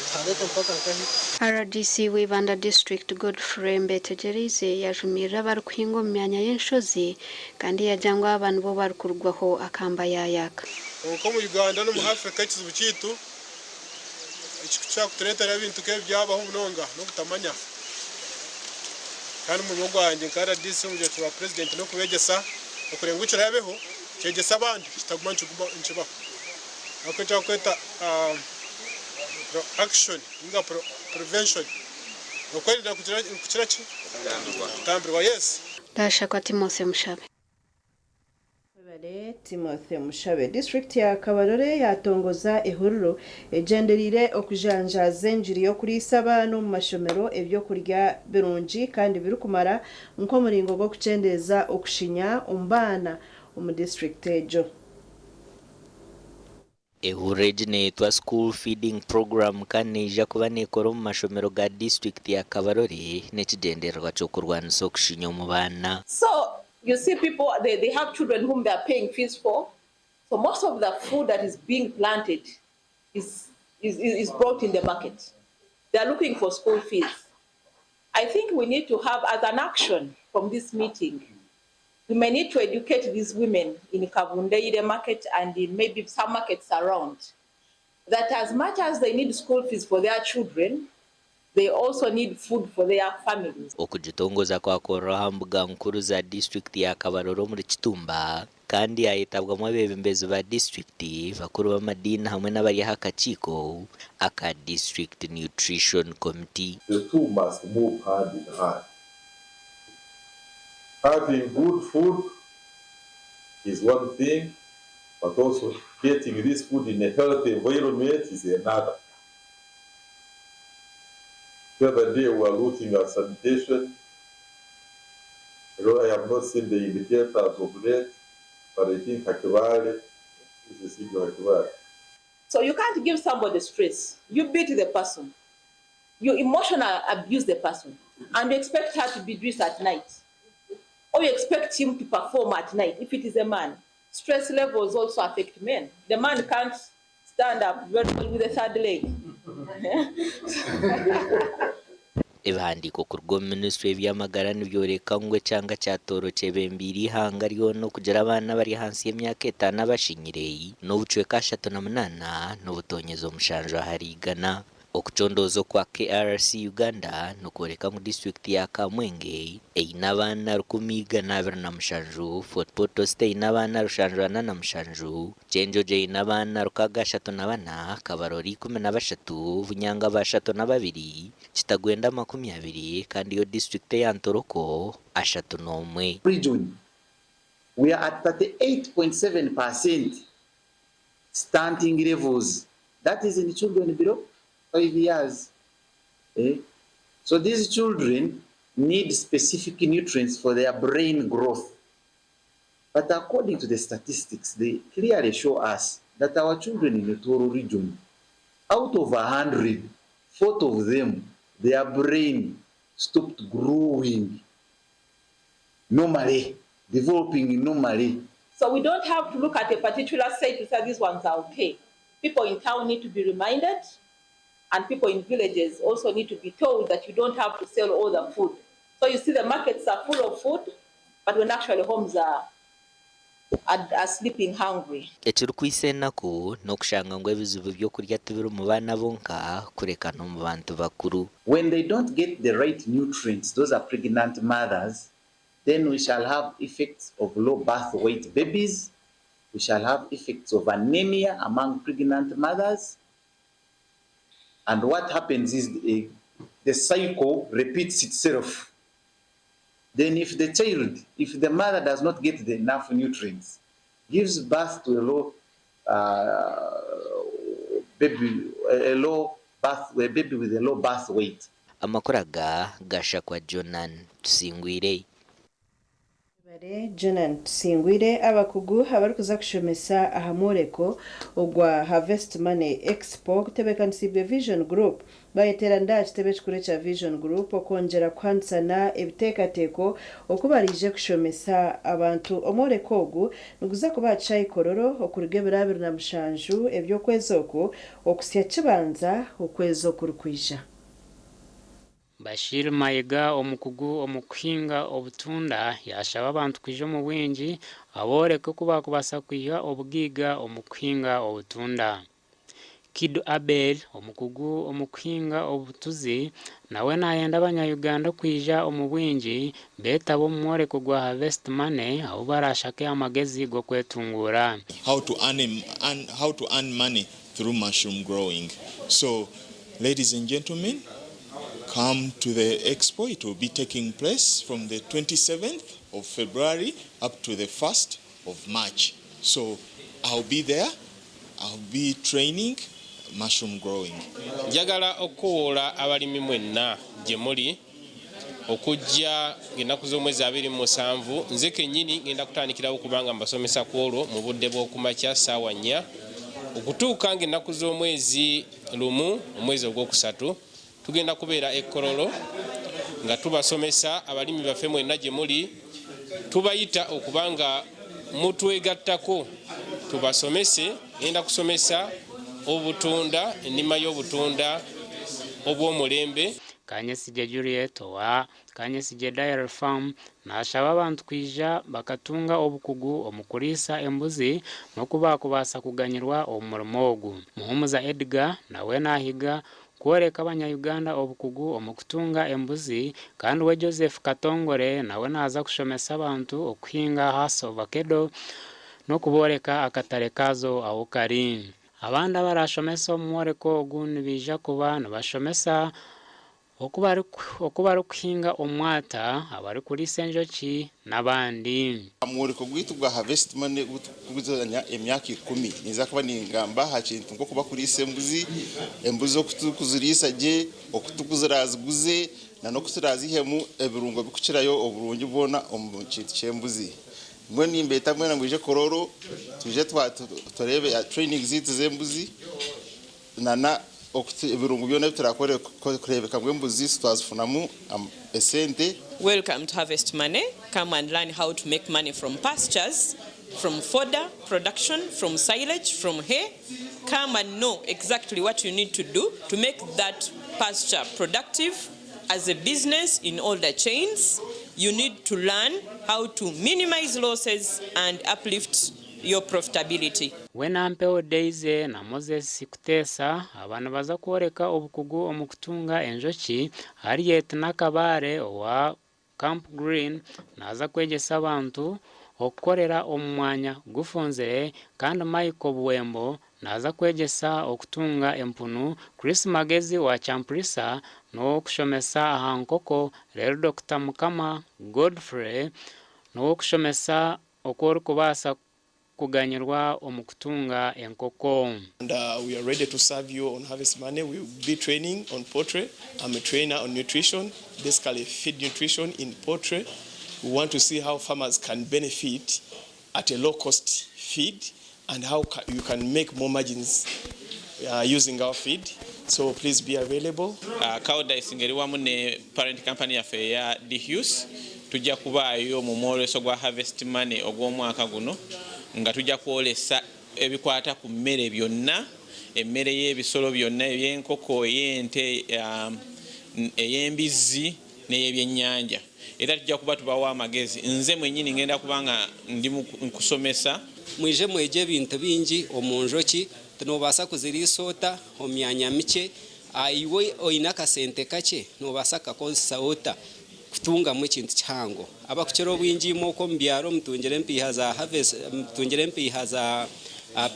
tuharete mpaka nkahi. RDC w'Ibanda District Godfrey Mbetegyereize yajumirira abarikuhinga omu myanya y'enshozi kandi yagira ngu aba nibo barikurugwaho akamba yayaka. Nko mu Uganda no mu Africa, ekizibu kiitu ekikutureetera ebintu nk'ebi byabaho munonga n'obutamanya. Kandi omurimo gwangye nka RDC, omugyetsi wa purezidenti, n'okubegyesa okurenga ngu kirabeho kyegyesa abandi, kitaguma nikiguma nikibaho. Ako ekyakweta action ninga prevention, okwerinda kukira ki kutambirwa, yes. Ndashakwa Timothy Mushabe. Webale Timothy Mushabe. District ya Kabarole yatongoza ehururu egyendereire okujanjaaza enjiri y'okuriisa abaana omu mashomero ebyokurya birungi kandi birikumara nk'omuringo gw'okukyendeeza okushinya omu baana omu district egyo. Ehururu egi neeyetwa School Feeding Program kandi neija kuba neekora omu mashomero ga disitulikiti ya Kabarole n'ekigyendererwa ky'okurwanisa okushinya omu baana. So you see people, they have children whom they are paying fees for. So most of the food that is being planted is brought in the market. They are looking for school fees. I think we need to have, as an action from this meeting, We may need to educate these women in Kabundeire market and in maybe some markets around that as much as they need school fees for their children, they also need food for their families. Okugitongoza kwakorerwa aha mbuga nkuru za disiturikiti ya Kabarole omuri Kitumba kandi yayetabwamu abeebembezi ba disiturikiti, bakuru b'amadiini hamwe n'abari aha kakiiko aka District Nutrition Committee. The two must move hand in hand. Having good food is one thing, but also getting this food in a healthy environment is another. The other day we were looking at sanitation. Although I have not seen the indicators of late, but I think Hakibale is the city of Hakibale. So you can't give somebody stress. You beat the person. You emotionally abuse the person. And you expect her to be dressed at night. Or you expect him to perform at night if it is a man. Stress levels also affect men. The man can't stand up very well with the third leg. Ebihandiiko kuruga omu minisitule y'eby'amagara nibyoreka ngu ekyanga kya Tooro kyebembeire eihanga ryona okugira abaana abari ahansi y'emyaka etaano abashinyire n'obucweka 38 n'obutonyezi 7 ahari igana. Okucondooza okwa KRC Uganda nikworeka ngu disiturikiti ya Kamwenge eine abaana 1,127, Fort Portal City eine abaana 747, Kyenjojo eine abaana 634, Kabarole 13, Bunyangabo 32, Kitagwenda 20 kandi yo disiturikiti eya Ntoroko 31. Region, we are at 38.7% stunting levels. That is in children below 5 years. So these children need specific nutrients for their brain growth. But according to the statistics, they clearly show us that our children in the Toro region, out of 100, 40 of them, their brain stopped growing normally, developing normally. So we don't have to look at a particular site to say these ones are okay. People in town need to be reminded, and people in villages also need to be told that you don't have to sell all the food. So you see the markets are full of food, but when actually homes are sleeping hungry. Ekirikwitsa enaku n'okushanga ngu ebizibu by'okurya tibiri mu baana bonka kureka n'omu bantu bakuru. When they don't get the right nutrients, those are pregnant mothers, then we shall have effects of low birth weight babies, we shall have effects of anemia among pregnant mothers. And what happens is the cycle repeats itself. Then if the child, if the mother does not get the enough nutrients, gives birth to a low baby, a low birth, a baby with a low birth weight. Amakuru aga gashakwa Jonan Tusingwire. Jonan Tusingwire. Abakugu abarikuza kushomesa aha mworeko ogwa Harvest Money Expo kutebeekanisibwe Vision Group bayeteranira aha kitebe ekikuru ekya Vision Group okwongyera kuhanisana ebiteekateeko oku bariije kushomesa abantu. Omworeko ogu niguza kuba aha kishaayi Kololo okuruga ebiro 27 eby'okwezi oku okusya kibanza okwezi okurikwija. Bashir Mayiga, omukugu omu kuhinga obutunda, yashaba abantu kwija omu bwingi aboreke oku bakubaasa kwiha obugiiga omu kuhinga obutunda. Kidu Abel, omukugu omu kuhinga obutuzi, nawe nayenda abanya-Uganda kwija omu bwingi beetaba omu mworeko gwa Harvest Money ahu barashake amagezi g'okwetungura. How to earn money through mushroom growing. So, ladies and gentlemen, come to the expo. It will be taking place from the 27th of February up to the 1st of March. So I'll be there. I'll be training mushroom growing. Njagala okuwoola abalimi mwenna gye muli okujja ng'ennaku z'omwezi 27. Nze kennyini ngenda kutandikirawo kubanga mbasomesa ku olwo mu budde bw'okumakya ssaawa 4 okutuuka ng'ennaku z'omwezi 1 omwezi ogwokusatu. Tugenda kubeera e Kololo nga tubasomesa. Abalimi baffe mwenna gye muli, tubayita okubanga mutwegattako tubasomese. Ngenda kusomesa obutunda, ennima y'obutunda obw'omulembe. Kanyesigye Juliet owa Kanyesigye Dairy Farm nashaba abantu kwija bakatunga obukugu omu kuriisa embuzi n'oku bakubaasa kuganyirwa omu murimo ogu. Muhumuza Edgar nawe nahiga kworeka abanya-Uganda obukugu omu kutunga embuzi kandi we Joseph Katongore nawe naaza kushomesa abantu okuhinga Hass Ovakedo n'okubooreka akatare kaazo ahu kari. Abandi abarashomesa omu mworeko ogu nibaija kuba nibashomesa oku barikuhinga omwata, abarikuriisa enjoki n'abandi. Omworeko gwaitu gwa Harvest Money ogu turikukuzanya emyaka ikumi, ninza kuba ningamba aha kintu nk'oku bakuriisa embuzi, embuzi oku turikuziriisa gye, oku turaziguze n'oku turazihemu ebirungo birikukirayo oburungi bwona omu kintu ky'embuzi. Mbwenu nimbeeta mwena mwije Kololo twije tureebe training zaitu z'embuzi nana ebirungo byona ebi turakore kureebeka ngu embuzi zaitu twazifunamu esente. Welcome to Harvest Money, come and learn how to make money from pastures, from fodder production, from silage, from hay. Come and know exactly what you need to do to make that pasture productive as a business in all the chains. You need to learn how to minimize losses and uplift your profitability. We Nampewo Daisy na Moses Kuteesa aba nibaza kworeka obukugu omu kutunga enjoki, Harriet Nakabaare owa Camp Green naaza kwegyesa abantu okukorera omu mwanya gufunzire kandi Michael Buwembo naaza kwegyesa okutunga empunu, Chris Magezi owa Champrisa n'ow'okushomesa aha nkoko reero Dokita Mukama Godfrey n'ow'okushomesa oku orikubaasa kuganyirwa omu kutunga enkoko. And we are ready to serve you on Harvest Money. We will be training on poultry. I'm a trainer on nutrition, basically feed nutrition in poultry. We want to see how farmers can benefit at a low cost feed and how you can make more margins using our feed. So please be available. Koudijs ng'eri wamu ne parent company yaffe eya De Heus tujja kubaayo mu mwoleso gwa Harvest Money ogw'omwaka guno nga tujja kwolesa ebikwata ku mmere byonna, emmere y'ebisolo byonna, ey'enkoko, ey'ente, ey'embizzi n'ey'ebyennyanja. Era tujja kuba tubawa amagezi. Nze mwennyini ngenda kuba nga ndi mu kusomesa. Mwije mwegye ebintu bingi omu njoki, nobaasa kuziriisa ota omu myanya mikye, iwe oine akasente kakye nobaasa kukakozesa ota kutungamu ekintu kihango. Abakukira obwingi imwe okwo omu byaro mutungire empiiha za harvest, mutungire empiiha za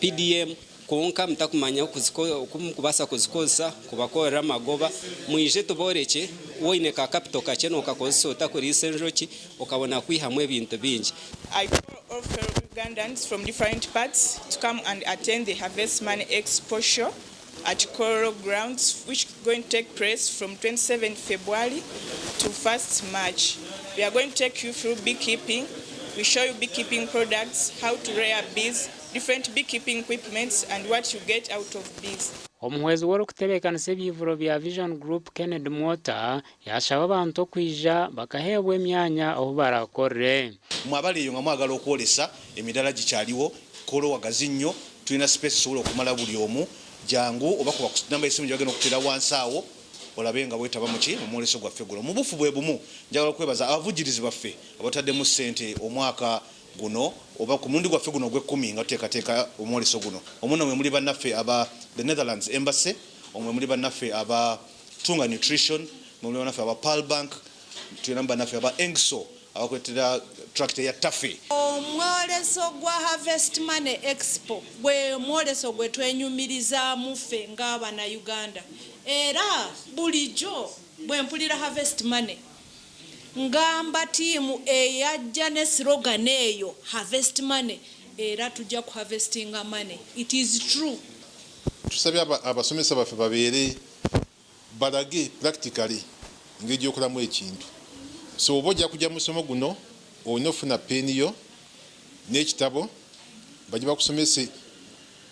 PDM kwonka mutakumanya oku mukubaasa kuzikozesa kubakorera amagoba. Mwije tuborekye woine ka capital kakye nokakozesa ota kuriisa enjoki okabona kwihamu ebintu bingi. I call all fellow Ugandans from different parts to come and attend the Harvest Money Expo show at Kololo Grounds, which is going to take place from 27 February to 1st March. We are going to take you through beekeeping. We show you beekeeping products, how to rear bees, different beekeeping equipments, and what you get out of bees. Omuhwezi w'orikutebeekanisa ebyivuro bya Vision Group Kennedy Mwota yashaba abantu okwija bakaheebwa emyanya ahu barakorere. Mwabali eyo nga mwagala okwolesa emidaala gikyaliwo, Kololo wagazi nnyo, tulina space esobola okumala buli omu. Jangu oba kuba ku namba y'essimu gye bagenda okuteera wansi awo olabe nga weetaba muki mu mwoleso gwaffe guno. Mu bufu bwe bumu njagala okwebaza abavujjirizi baffe abataddemu ssente omwaka guno oba ku mulundi gwaffe guno ogw'ekkumi nga tuteekateeka omwoleso guno. Omwo mwe muli bannaffe aba the Netherlands Embassy, omwe muli bannaffe aba Tunga Nutrition, mwe muli bannaffe aba Pearl Bank, tulinamu bannaffe aba Engso abakuleetera tractor ya Tafe. Omwoleso gwa Harvest Money Expo gwe mwoleso gwe twenyumirizaamu ffe ng'Abannayuganda, era bulijjo bwe mpulira Harvest Money ngamba ttiimu eyajja ne slogan eyo Harvest Money, era tujja ku harvestinga money. It is true. Tusabye abasomesa baffe babeere balage practically engeri gy'okolamu ekintu. So oba ojja kujja mu musomo guno olina okufuna peeni yo n'ekitabo bajje bakusomese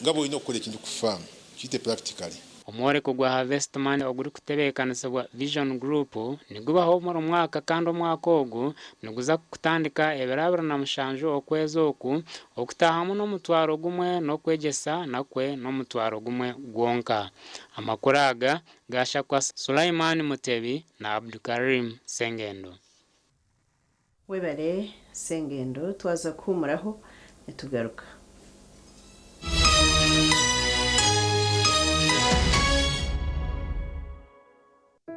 nga bw'olina okukola ekintu ku faamu, kiyite practically. Omworeko gwa Harvest Money ogurikutebeekanisibwa Vision Group nigubaho buri mwaka kandi omwaka ogu niguza kutandika ebiro 27 okwezi oku, okutaahamu n'omutwaro gumwe n'okwegyesa nakwe n'omutwaro gumwe gwonka. Amakuru aga gaashakwa Sulaiman Mutebi na Abdukarim Sengendo. Webare Sengendo twaza kuhumuraho nitugaruka.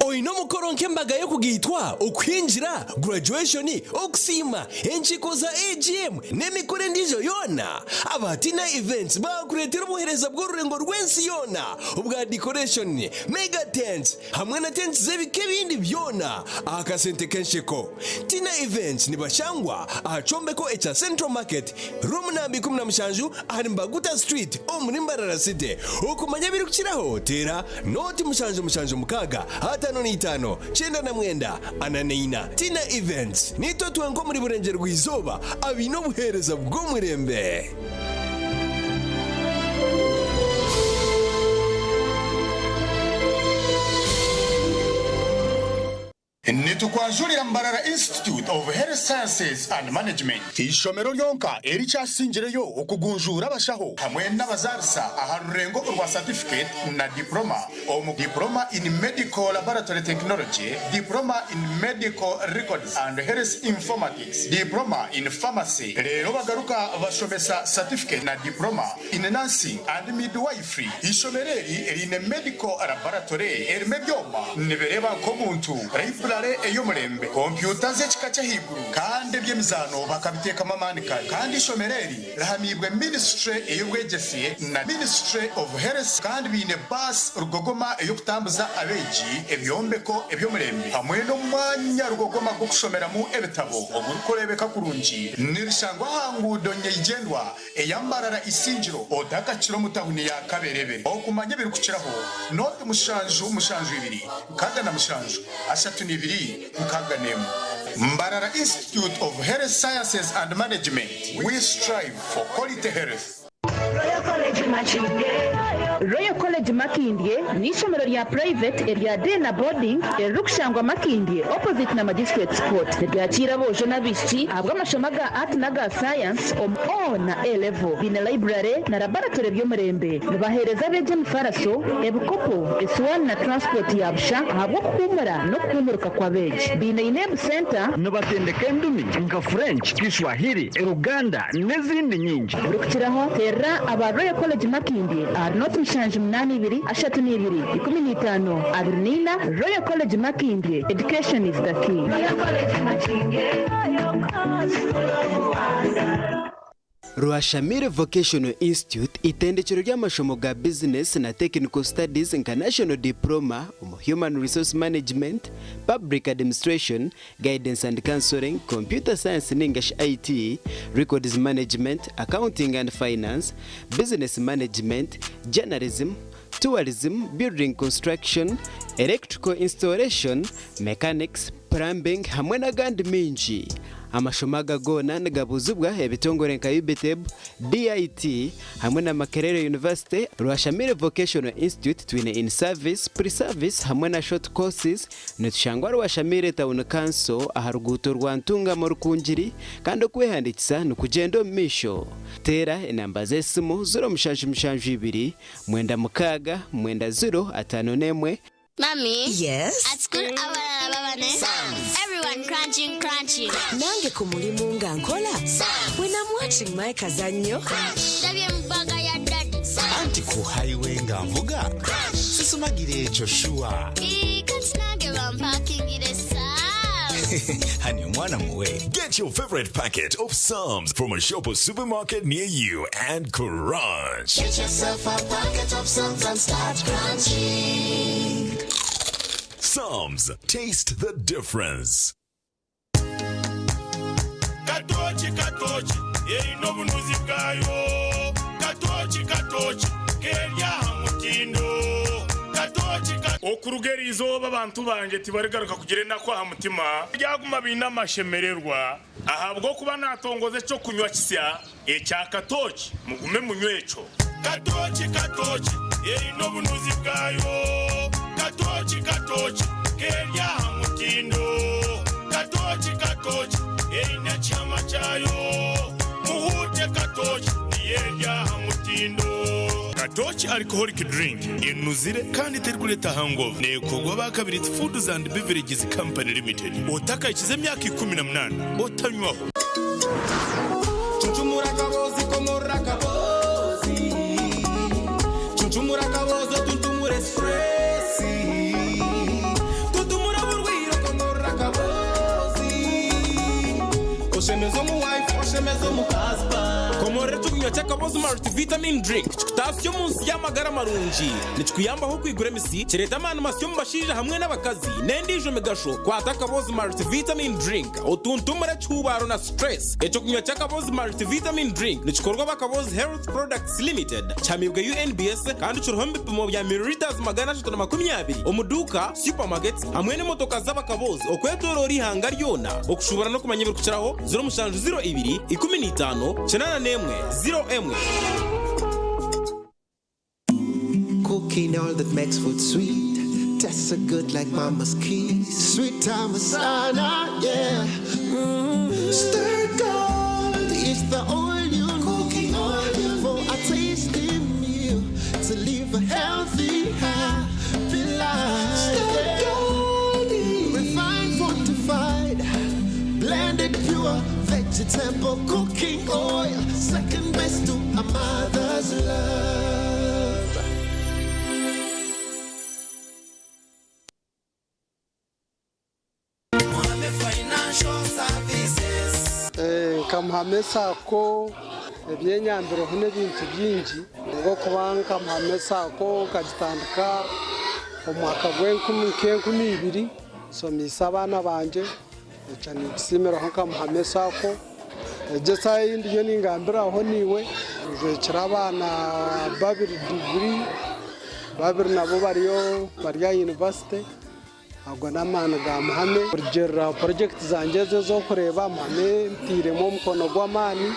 Oine omukoro nk'embaga y'okugaitwa, okuhingira, graduation, okusiima, enkiiko za AGM n'emikoro endiijo yoona? Aba Tina Events baakureetera obuheereza bw'orurengo rw'ensi yoona obwa decoration, mega tents hamwe na tents z'ebika ebindi byona aha kasente k'ensheko. Tina Events nibashangwa aha kyombeko ekya Central Market, room namba 17 ahari Mbaguta Street omuri Mbarara City. Okumanya ebirikukiraho teera Nooti 776 55 99 44. Tina Events, Niitwe twenka omuri Burengyerwa-izooba abaine obuheereza bw'omurembe. Nitukwanjurira Mbarara Institute of Health Sciences and Management, eishomero ryonka erikyasingireyo okugunjuura abashaho hamwe n'abazaarisa aha rurengo orwa Certificate na Diploma omu Diploma in Medical Laboratory Technology, Diploma in Medical Records and Health Informatics, Diploma in Pharmacy reero bagaruka bashomesa Certificate na Diploma in Nursing and Midwifery. Eishomero eri riine Medical Laboratory erimu ebyoma nibireeba nk'omuntu, Library ey'omurembe, kompyuta z'ekika ky'ahaiguru kandi eby'emizaano bakabiteekamu amaani kare. Kandi eishomero eri rihamiibwe Ministry ey'obwegyese na Ministry of Health kandi baine baasi rugogoma ey'okutambuza abeegi, ebyombeko eby'omurembe hamwe n'omwanya rugogoma gw'okushomeramu ebitabo ogurikureebeka kurungi. Nirishangwa aha nguudo nyeigyendwa eya Mbarara Isingiro otakakira omu tahuni ya Kaberebere. Okumanya ebirikukiraho, noti 772 67 32 61. Mbarara Institute of Health Sciences and Management, we strive for quality health. Royal College Makindye n'eishomero rya purayiveti erya day na boarding eririkushangwa Makindye opposite na Magistrates Court. Niryakiira aboojo n'abaishiki ahabw'amashomo aga Art n'aga Science omu O na A level. Baine library na laboratory by'omurembe. Nibaheereza abeegi emifaraso, ebikopo, esuwaani na transport ya busha ahabw'okuhuumura n'okuhuumuruka kw'abeegi. Baine UNEB Centre. Nibatendeka endimi nka French, Kiswahili, Luganda n'ezindi nyingi. Orikukiraho, teerera aba Royal College Makindye ahari nooti 782 32 15 24 Royal College Makindye, Education is the key. Rwashamire Vocational Institute itendekero ry'amashomo ga bizinesi na Technical Studies nka National Diploma omu Human Resource Management, Public Administration, Guidance and Counselling, Computer Science ninga shi IT, Records Management, Accounting and Finance, Business Management, Journalism, Tourism, Building Construction, Electrical Installation, Mechanics, Plumbing hamwe n'agandi maingi. Amashomo aga goona nigabuuzibwa ebitongore nka UBTEB, DIT hamwe na Makerere University, Rwashamire Vocational Institute twine in service, pre service hamwe na short courses. Nitushangwa Rwashamire Town Council aha ruguuto rwa Ntungamo Rukungiri kandi okwehandiikisa nikugyenda omu maisho. Teera enamba z'esimu 0772 96 90 51. Mummy. Yes? At school abalala baba ne Everyone crunching crunching. Nange ku mulimu nga nkola. When I'm watching my kazannyo. Ndabye mu bbaga ya daddy. Anti ku highway nga nvuga. Sisumagira ekyo shuwa. Ii, kati nange bampakingire Psalms. Honey, omwana muwe. Get your favorite packet of Psalms from a shop or supermarket near you and crunch. Get yourself a packet of Psalms and start crunching. Psalms, taste the difference. Katooki katooki eine obunuzi bwayo Katooki katooki keri aha mutindo Katooki ka. Okuruga eri izooba abantu bangye tibarigaruka kugira enaku aha mutima, baryaguma baine amashemererwa, ahabw'okuba naatongoza eky'okunywa kisya ekya katooki, mugume munywe ekyo. Katooki katooki Eine obunuzi bwayo. Katooki katooki keri aha mutindo. Katooki katooki eine ekihama kyayo. Muhuute katooki niyo eri aha mutindo. Katooki Alcoholic Drink enuzire kandi terikureeta hangover. Neekorwa aba Kabiriiti Foods and Beverages Company Limited. Otakahikize emyaka 18 otanywaho. Cuncumura akaboozi komorora akaboozi Cuncumura akaboozi otuntumure stress Tuntumura oburwaire okomorora akaboozi Oshemeze omu wife oshemeze omu husband Komorora ekyokunywa ky'akaboozi Multivitamin Drink kikutaasya omu nsi y'amagara marungi. Nikikuyambaho okwigura emisi, kireeta amaani masya omu bashaija hamwe n'abakazi, n'endiijo migasho. Kwata akaboozi Multivitamin Drink otuntumure ekihuubaaro na stress. Ekyokunywa ky'akaboozi Multivitamin Drink nikikorwa aba Kaboozi Health Products Limited, kihamiibwe UNBS kandi kiriho omu bipimo bya millilitres 320 omu duuka, supermarkets hamwe n'emotoka z'abakaboozi okwetoroora eihanga ryona. Okushuubura n'okumanya ebirikukiraho, 0702 15 81 01. Cooking all that makes food sweet. Tastes so good like mama's kiss. Sweet time sana, yeah. Stir gold is the oil you cooking oil for a tasty meal to live a healthy, happy life. Stir gold, refined, fortified, blended pure vegetable cooking oil. Second best to a mother's love. Nka Muhame Sacco ebyenyambireho n'ebintu bingi ahabw'okuba nka Muhame Sacco nkagitandika omu mwaka gw'enkumi nk'enkumi ibiri nsomiise abaana bangye ekyo ninkisiimiraho nka Muhame Sacco. Egyo esaaha ei ndiyo ningambiraho naiwe njwekire abaana babiri diguri, babiri nabo bariyo bari aha yunivasite. Ago n'amaani ga Muhame. Kurugiirira aha purojekiti zangye ezi ez'okureeba, Muhame ntairemu omukono gw'amaani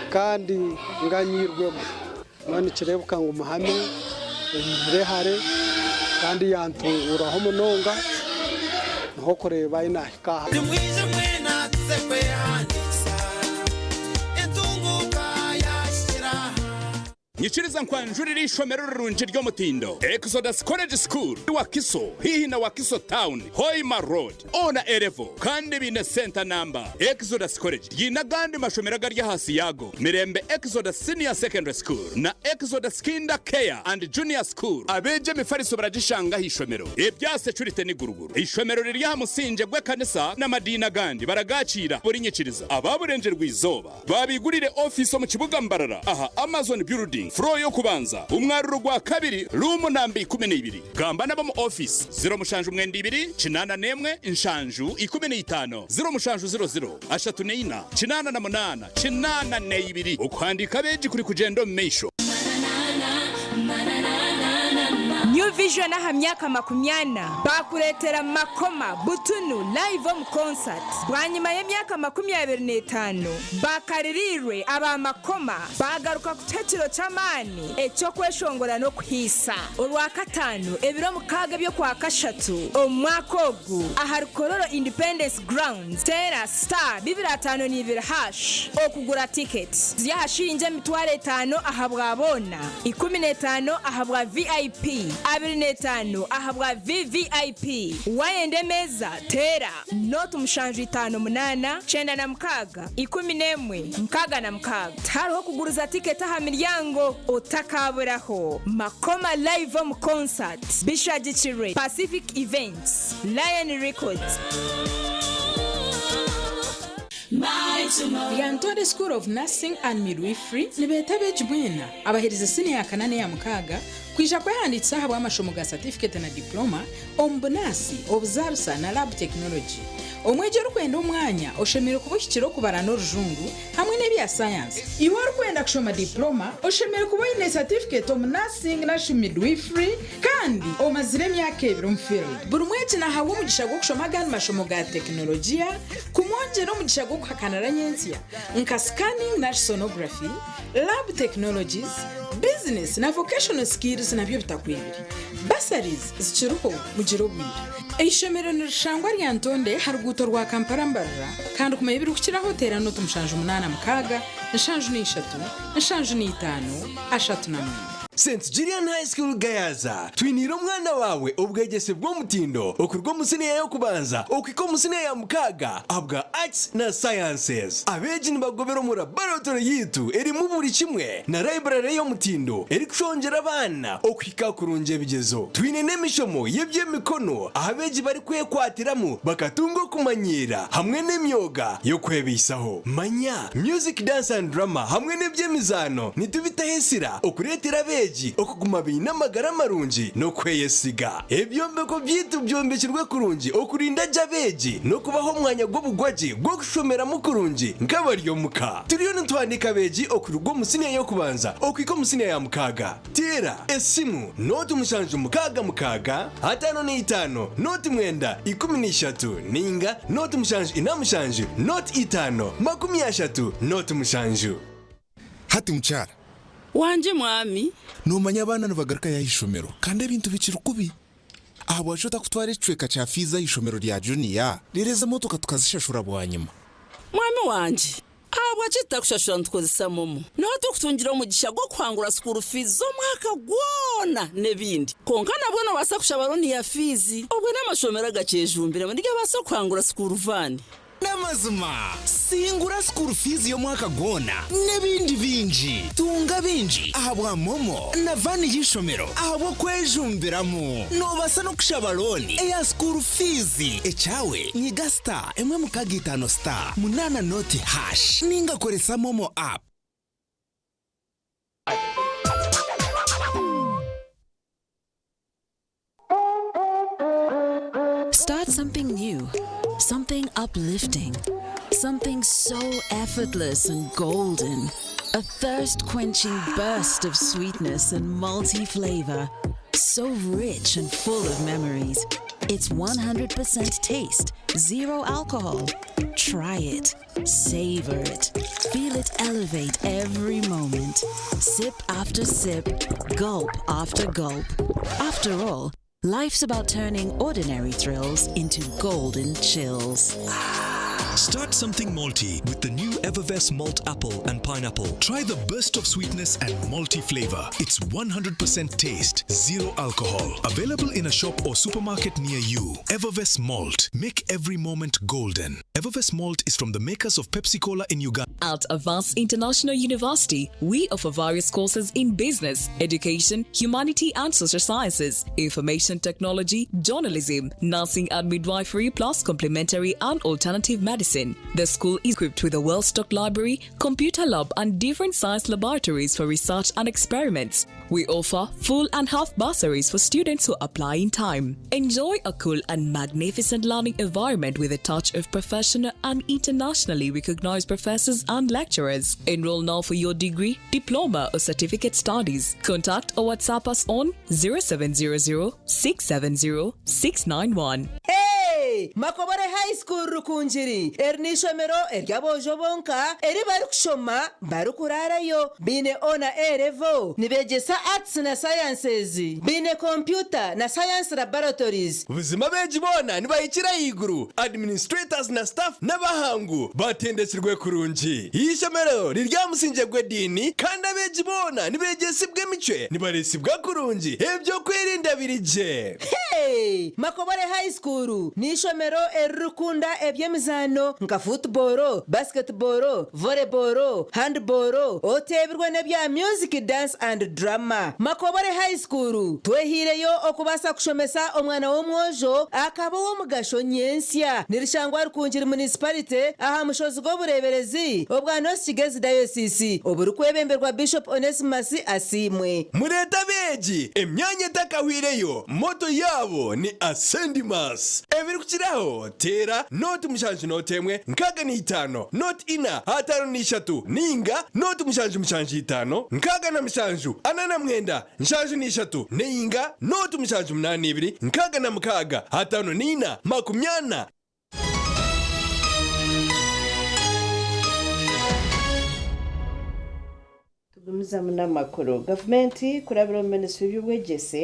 kandi nganyiirwemu. Mbwenu nikireebeka ngu Muhame enyihire hare kandi yantunguuraho munonga, niho okureeba ahi naahika aha. Nimwije mwena tuze kwehandiikisa, entunguuka yahikire aha. Nyikiriza nkwanjurire eishomero rirungi ry'omutindo, Exodus College School, Wakiso, haihi na Wakiso Town, Hoima Road, O na A level kandi baine senta namba. Exodus College ryine agandi mashomero agari ahansi yaago, Mirembe Exodus Senior Secondary School na Exodus Kinder Care and Junior School. Abeegi emifariso baragishanga aha ishomero. Ebya securite ni guruguru. Eishomero riri aha musingye gw'ekanisa n'amadiini agandi baragaakiira buri nyikiriza. Aba Burengyerwa-izooba Baabigurire ofiisi omu kibuga Mbarara aha Amazon Building, floor y'okubanza, omwaruro gwa kabiri, room namba 12. Gamba n'ab'omu ofiisi, 072 81 7 15, 0700 34 88 82. Okuhandiika abeegi kuri kugyenda omu maisho. New Vision aha myaka makumyana baakureetera Makoma Butunu live omu concert. Bwanyima y'emyaka 25 bakaririirwe aba Makoma baagaruka kutuha ekiro ky'amaani eky'okweshongora n'okuhiisa. Orwakataano ebiro mukaaga eby'Okwakashatu omu mwaka ogu ahari Kololo Independence Grounds, teera star bibiri ataano n'ibiri hash okugura tiketi. Ziri aha shiringi 5000 ahabwa boona, 15 ahabwa VIP, 25 ahabwa VVIP. Waayenda emeeza teera. Nooti 758, 96, 11, 66. Tihariho kuguriza tiketi aha miryango. Otakaaburaho. Makoma Live omu Concert. Bishagikirwe Pacific Events, Lion Records. Lyantonde School of Nursing and Midwifery nibeeta abeegi mwena abaherize siniya ya kana n'eya mukaaga kwija kwehandiikisa ahabw'amashomo ga satifiketi na diploma omu bunaasi, obuzaarisa na lab technology. Omwegi orikwenda omwanya oshemereire kuba ohikire okubara n'orujungu hamwe n'ebya sayansi. Iwe orikwenda kushoma diploma oshemereire kuba oine satifiketi omu nursing narishi midwifery kandi omazire emyaka ebiri omu field. Buri mwegi nahabwa omugisha gw'okushoma agandi mashomo ga tekinologiya kumwongyera omugisha gw'okuhakanira nyentsya nka scanning narishi sonography, lab technologies, business. Business na vocational skills nabyo bitakwebire. Bursaries zikiriho mugire obwire. Eishomero nirishangwa Lyantonde aha ruguuto rwa Kampala Mbarara kandi kumanya ebirikukiraho teera nooti 76 73 39. St Julian High School Gayaza, Twiniire omwana waawe obwegyese bw'omutindo okuruga omu siniya y'okubanza okuhika omu siniya ya mukaaga ahabwa Arts na Sciences. Abeegi nibagobera omu laboratory yaitu erimu buri kimwe na library y'omutindo erikushongyera abaana okuhika kurungi ebigyezo. Twine n'emishomo y'eby'emikono ahu abeegi barikwekwatiramu bakatunga okumanyiira hamwe n'emyoga y'okwebaisaho. Manya Music, Dance and Drama hamwe n'eby'emizaano nitubitaho ensira okureetera abeegi okuguma baine amagara marungi n'okweyesiga. Ebyombeko byaitu byombekirwe kurungi okurinda gye abeegi n'okubaha omwanya gw'obugwagye gw'okushomeramu kurungi nk'abari omuka. Turiyo nituhandiika abeegi okuruga omu siniya y'okubanza okuhika omu siniya ya mukaaga. Teera esimu nooti 7 6 55 nooti 9 13 ninga nooti 7 4 7 nooti 5 30 nooti 7. Hati mukyara. Wangye mwami. Noomanya abaana nibagarukayo aha ishomero kandi ebintu bikiri kubi. Ahabwaki otakutwara ekicweka kya fiizi aha ishomero rya juniya reero ez'emotoka tukazishashura bwanyima? Mwami wangye, ahabwaki tutakushashura nitukozesa momo? Niho turikutungira omugisha gw'okuhangura school fees z'omwaka gwona n'ebindi. Kwonka nabwo noobaasa kushaba loan ya fiizi. Obwe n'amashomero agakyejumbiremu nigabaasa kuhangura school van. N'amazima, singura school fees y'omwaka gwona n'ebindi bingi. Tunga bingi ahabwa MoMo na van y'eishomero ahabw'okwejumbiramu. Noobaasa n'okushaba looni eya school fees. Ekyawe, nyiga star emwe mukaaga itaano star munaana nooti hash ninga koresa MoMo app. Start something new, something uplifting, something so effortless and golden. A thirst quenching burst of sweetness and multi flavor. So rich and full of memories. It's 100% taste, zero alcohol. Try it, savor it, feel it elevate every moment. Sip after sip, gulp after gulp. After all, life's about turning ordinary thrills into golden chills. Start something malty with the new Evervess Malt Apple and Pineapple. Try the burst of sweetness and malty flavor. It's 100% taste, zero alcohol. Available in a shop or supermarket near you. Evervess Malt. Make every moment golden. Evervess Malt is from the makers of Pepsi Cola in Uganda. At Avance International University, we offer various courses in business, education, humanity and social sciences, information technology, journalism, nursing and midwifery, plus complementary and alternative medicine. The school is equipped with a well stocked library, computer lab, and different science laboratories for research and experiments. We offer full and half bursaries for students who apply in time. Enjoy a cool and magnificent learning environment with a touch of professional and internationally recognized professors and lecturers. Enroll now for your degree, diploma, or certificate studies. Contact or WhatsApp us on 0700 670 691. Hey! Makobore High School Rukungiri. Eri n'eishomero ery'aboojo bonka eri barikushoma barikuraarayo. Baine O na A level. Nibeegyesa Arts na Sciences. Baine kompyuta na Science Laboratories. Buzima abeegi boona nibahikira ahaiguru, administrators na staff n'abahangu batendekirwe kurungi. Eishomero riri aha musingye gw'ediini kandi abeegi boona nibeegyesibwa emicwe, nibareesibwa kurungi, eby'okwerinda biri gye. Hey! Makobore High School n'eishomero eririkukunda eby'emizaano nka football, basketball, volleyball, handball, oteebirwe n'ebya music, dance and drama. Makobore High School twehaireyo okubaasa kushomesa omwana w'omwojo akaba ow'omugasho nyentsya. Nirishangwa Rukungiri Municipality aha mushozi gw'obureeberezi obwa North Kigezi Diocese oburikwebemberwa Bishop Onesmus Asiimwe. Mureete abeegi, emyanya etakahwireyo, motto yaabo ni Ascendimus. Ebirikukiraho, teera nooti 7 nooti 1 65 nooti 4 53 ninga nooti 7 7 5 67 49 73 ninga nooti 7 8 2 66 54 40. Tugumizamu n'amakuru. Gavumenti kurabira omu minisitule y'eby'obwegyese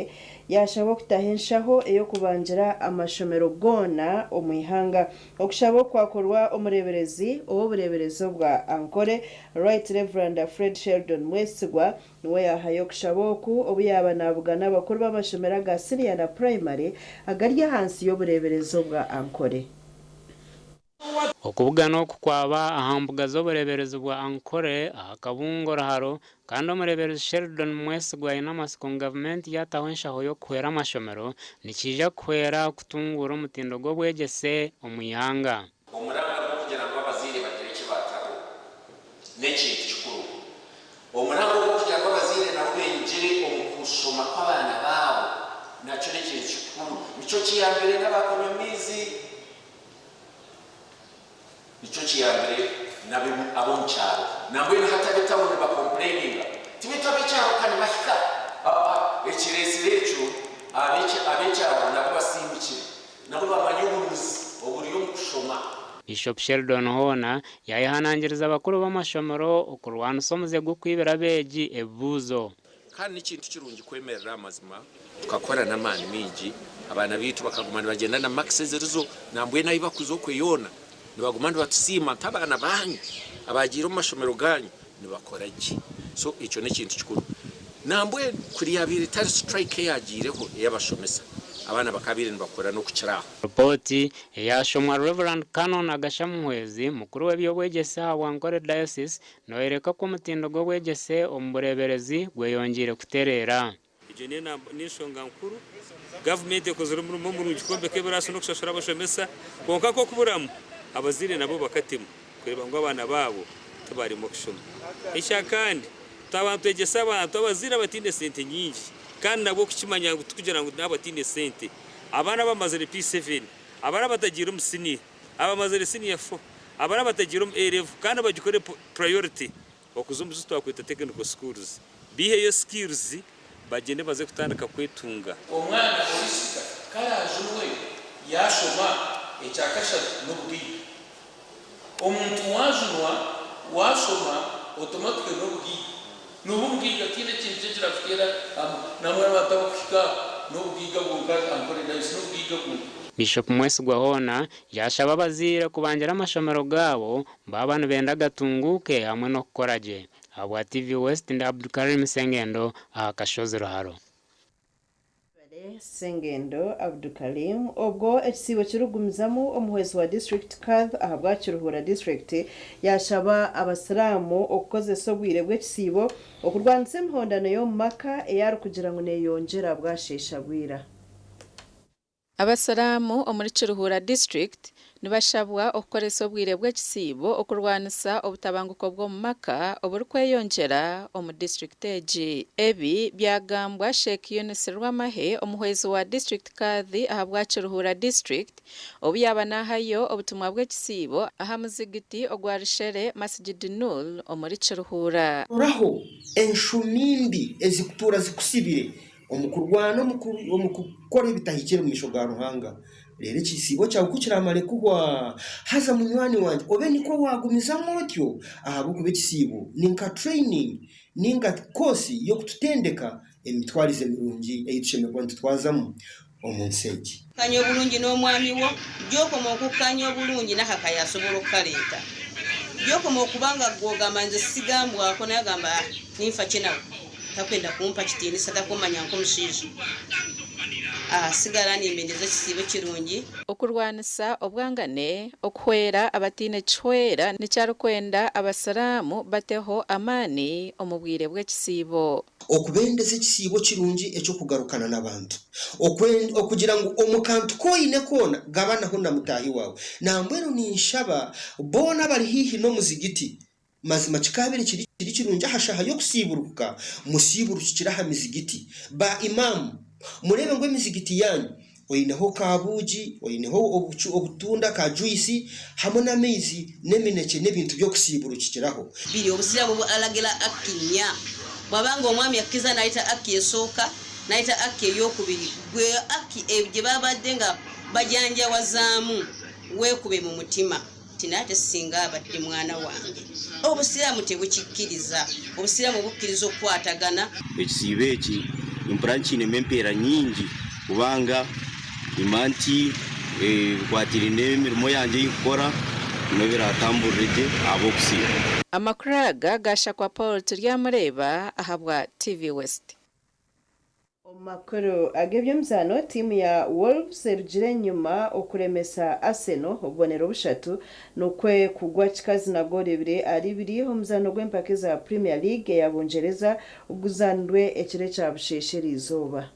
yaashaba okutaho enshaho ey'okubangira amashomero goona omu ihanga. Okushaba oku kwakorwa omureeberezi ow'obureeberezi obwa Ankole, Right Rev. Fred Sheldon Mwesigwa niwe yaahayo okushaba oku obu yaaba naabugana abakuru b'amashomero aga siniya na purayimare agari ahansi y'obureeberezi obwa Ankole. Okubugana oku kwaba aha mbuga z'obureeberezi bwa Ankole aha kabungo Ruharo kandi omureeberezi Sheldon Mwesigwa aine amatsiko ngu gavumenti yaataho enshaho y'okuhwera amashomero nikiija kuhwera kutunguura omutindo gw'obwegyese omu ihanga. Omuranga gw'okugira ngu abazaire bagire eki baataho n'ekintu kikuru. Omuranga ogw'okugira ngu abazaire nabo benyigire omu kushoma kw'abaana baabo nakyo n'ekintu kikuru. Nikyo kiyambire n'abaakunywa amaizi. Nikyo kiyambire n'ab'omu kyaro. Nambwenu hati ab'etawuni nibakompureyininga ti beitu ab'ekyaro ka nibahika. Aa ekireetsire ekyo ab'ekyaro nabo basiimukire nabo bamanya obunuzi oburi omu kushoma. Bishop Sheldon hoona yaayehanangiriza abakuru b'amashomero okurwanisa omuze gw'okwibira abeegi ebibuuzo. Kandi n'ekintu kirungi kwemerera aha mazima tukakora n'amaani maingi, abaana baitu bakaguma nibagyenda na makisi ezirizo, nambwenu ahu bakuza okwe yoona nibaguma nibatusiima nk'abaana baanyu abaagiire omu mashomero gaanyu nibakora gye. So ekyo n'ekintu kikuru. Nambwenu kuri yaabaire etari siturayika eyaagiireho ey'abashomesa, abaana bakaabaire nibakora n'okukira aho. Ripooti eyaashomwa Rev. Canon Agasha Muhwezi, mukuru w'eby'obwegyese aha Bwankore Diocese, Noyoreka ku omutindo gw'obwegyese omu bureeberezi gweyongyeire kutereera. Egyo n'enshonga nkuru. Gavumenti ekozire omurimo murungi kwombeka ebiraasi n'okushashura abashomesa kwonka nk'okuburamu, abazaire nabo bakatema kureeba ngu abaana baabo tibaremwa kushoma. Ekya kandi, twaba nitwegyesa abantu abazaire abataine sente nyingi kandi nabwo kukimanya ngu tikugira ngu n'abataine sente, abaana abamazire P7, abari abatagiire omu siniya, Abamazire siniya fo, abari abatagiire omu A level kandi bagikore priority okuza omu zi twakweta technical schools biiheyo skills bagyende baze kutandika kwetunga. Omwana orisiga ku araajunwe yaashoma, ekya kashatu n'obugaiga. Omuntu waajunwa waashoma otomatikari n'obugaiga. N'obu obugaiga tihaine ekintu ki ekirakuteera nangwa n'abantu abarikuhika aho n'obugaiga bwonka Ankole Diocese n'obugaiga bwonka. Bishop Mwesigwa hoona yaashaba abazaire kubangira amashomero gaabo baaba nibenda gatunguuke hamwe n'okukora gye. Ahabwa TV West ndi Abdulkarim Sengendo aha Kashozi Ruharo. Webale Sengendo Abdukalim. Obwo ekisiibo kirikugumizamu, omuhwezi wa District Kadh ahabwa Kiruhura District yashaba abasiraamu okukozesa obwire bw'ekisiibo okurwanisa emihondano y'omu maka ei arikugira ngu neyongyera bwasheesha bwira. Abasiraamu omuri Kiruhura District nibashabwa okukoresa obwire bw'ekisiibo okurwanisa obutabanguko bw'omu maka oburikweyongyera omu disiturikiti egi. Ebi byagambwa Sheikh Yunus Rwamahe omuhwezi wa District Kadhi ahabwa Kiruhura District obu yaaba nahayo obutumwa bw'ekisiibo aha muzigiti ogwa Rushere Masjid Noor omuri Kiruhura. Roraho enshumi mbi ezikutuura zikusibire Omu kurwana omu kukora ebitahikire omu maisho ga Ruhanga. Reero ekisiibo kyawe ku kiraamare kuhwa, haza munywani wangye obe nikwo waagumizamu otyo, ahabw'okuba ekisiibo ni nka training nainga koosi y'okututendeka emitwarize mirungi ei tushemereire kuba nitutwazamu omu nsi egi. Kukanya obulungi n'omwami wo, gy'okoma okukanya obulungi n'akaka yasobola okukaleeta. Gy'okoma okuba nga gwe ogamba nze sigambwako naye agamba ah ninfa ki nawe, takwenda kumpa kitiinisa takummanya nk'omushaija. Ah sigara nimbendeza ekisiibo kirungi. Okurwanisa obwangane, okuhwera abataine kihwera nikyo arikwenda abasiraamu bateho amaani omu bwire bw'ekisiibo. Okubendeza ekisiibo kirungi eky'okugarukana n'abantu. Okugira ngu omu kantu ku oine koona gabanaho na mutaahi waawe. Nambwenu ninshaba boona abari haihi n'omuzigiti, mazima kikaabaire kiri kirungi aha shaaha y'okusiiburukuka, musiiburukikire aha mizigiti. Ba Imam, mureebe ngu emizigiti yaanyu oineho ka buugi, oineho obutunda, ka juyisi hamwe n'amaizi n'eminekye n'ebintu by'okusiiburukikiraho. Biri Obusiraamu bu alagira akki nnya. Bwaba nga omwami akkiriza naleeta akki esooka, naleeta akki eyokubiri, gwe akki gye babadde nga bajanjawazaamu weekube mu mutima. Ti naye ate singa abadde mwana wange. Obusiraamu tebukikkiriza. Obusiraamu bukkiriza okukwatagana. Ekisiibo eki nimpurira nkiinemu empeera nyingi kubanga nimanya nti ebikwatiraine n'emirimo yangye ei nkukora nibyo biratamburire gye ahabw'okusiiba. Amakuru aga gashakwa Paul Turyamureeba ahabwa TV West. Omu makuru ag'eby'emizaano, tiimu ya Wolves erugire enyima okuremesa Arsenal obubonero bushatu nikwo kugwa kikazi na goolo ibiri ahari ibiri omu muzaano gw'empaka eza Premier League eya Bungyereza oguzaanirwe ekiro ekya busheeshe eriizooba.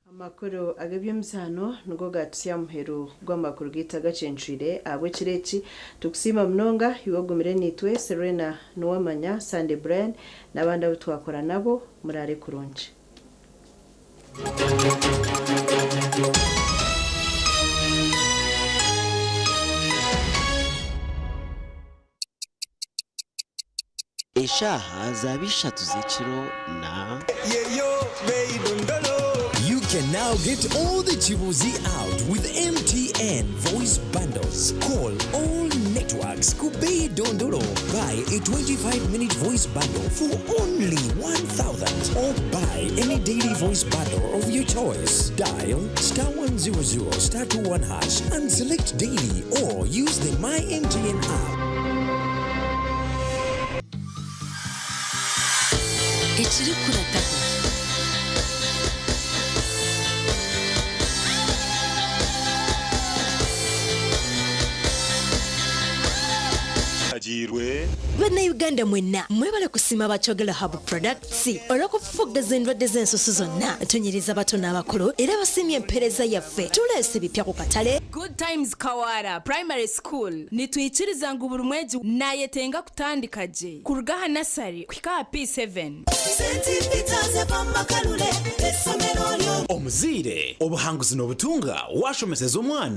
Amakuru ag'eby'emizaano nigo gaatutsya aha muheru gw'amakuru gaitu agacencwire ahabw'ekiro eki. Tukusiima munonga iwe ogumire naitwe, Serena Nuwamanya, Sunday Brian n'abandi abu twakora nabo. Muraare kurungi. Eshaaha zaaba ishatu z'ekiro na. You can now get all the Chibuzi out with MTN voice bundles. Call all networks Kubei Dondolo. Buy a 25 minute voice bundle for only 1000 or buy any daily voice bundle of your choice. Dial star 100 star 21 hash and select daily or use the My MTN app. Ekirikurataho. Bannayuganda mwenna mwebale kusiima aba Kyogero Herbal Products olw'okufufuggaza endwadde z'ensusu zonna. Tunyiriza abato n'abakulu era basiimye empeereza yaffe. Tuleese ebipya ku katale. Good Times Kawara Primary School nitwikiriza ngu buri mwegi nayetenga kutandika gye kuruga aha nasari kuhika aha P7. Omuzaire, obuhanguzi noobutunga waashomeseza omwana.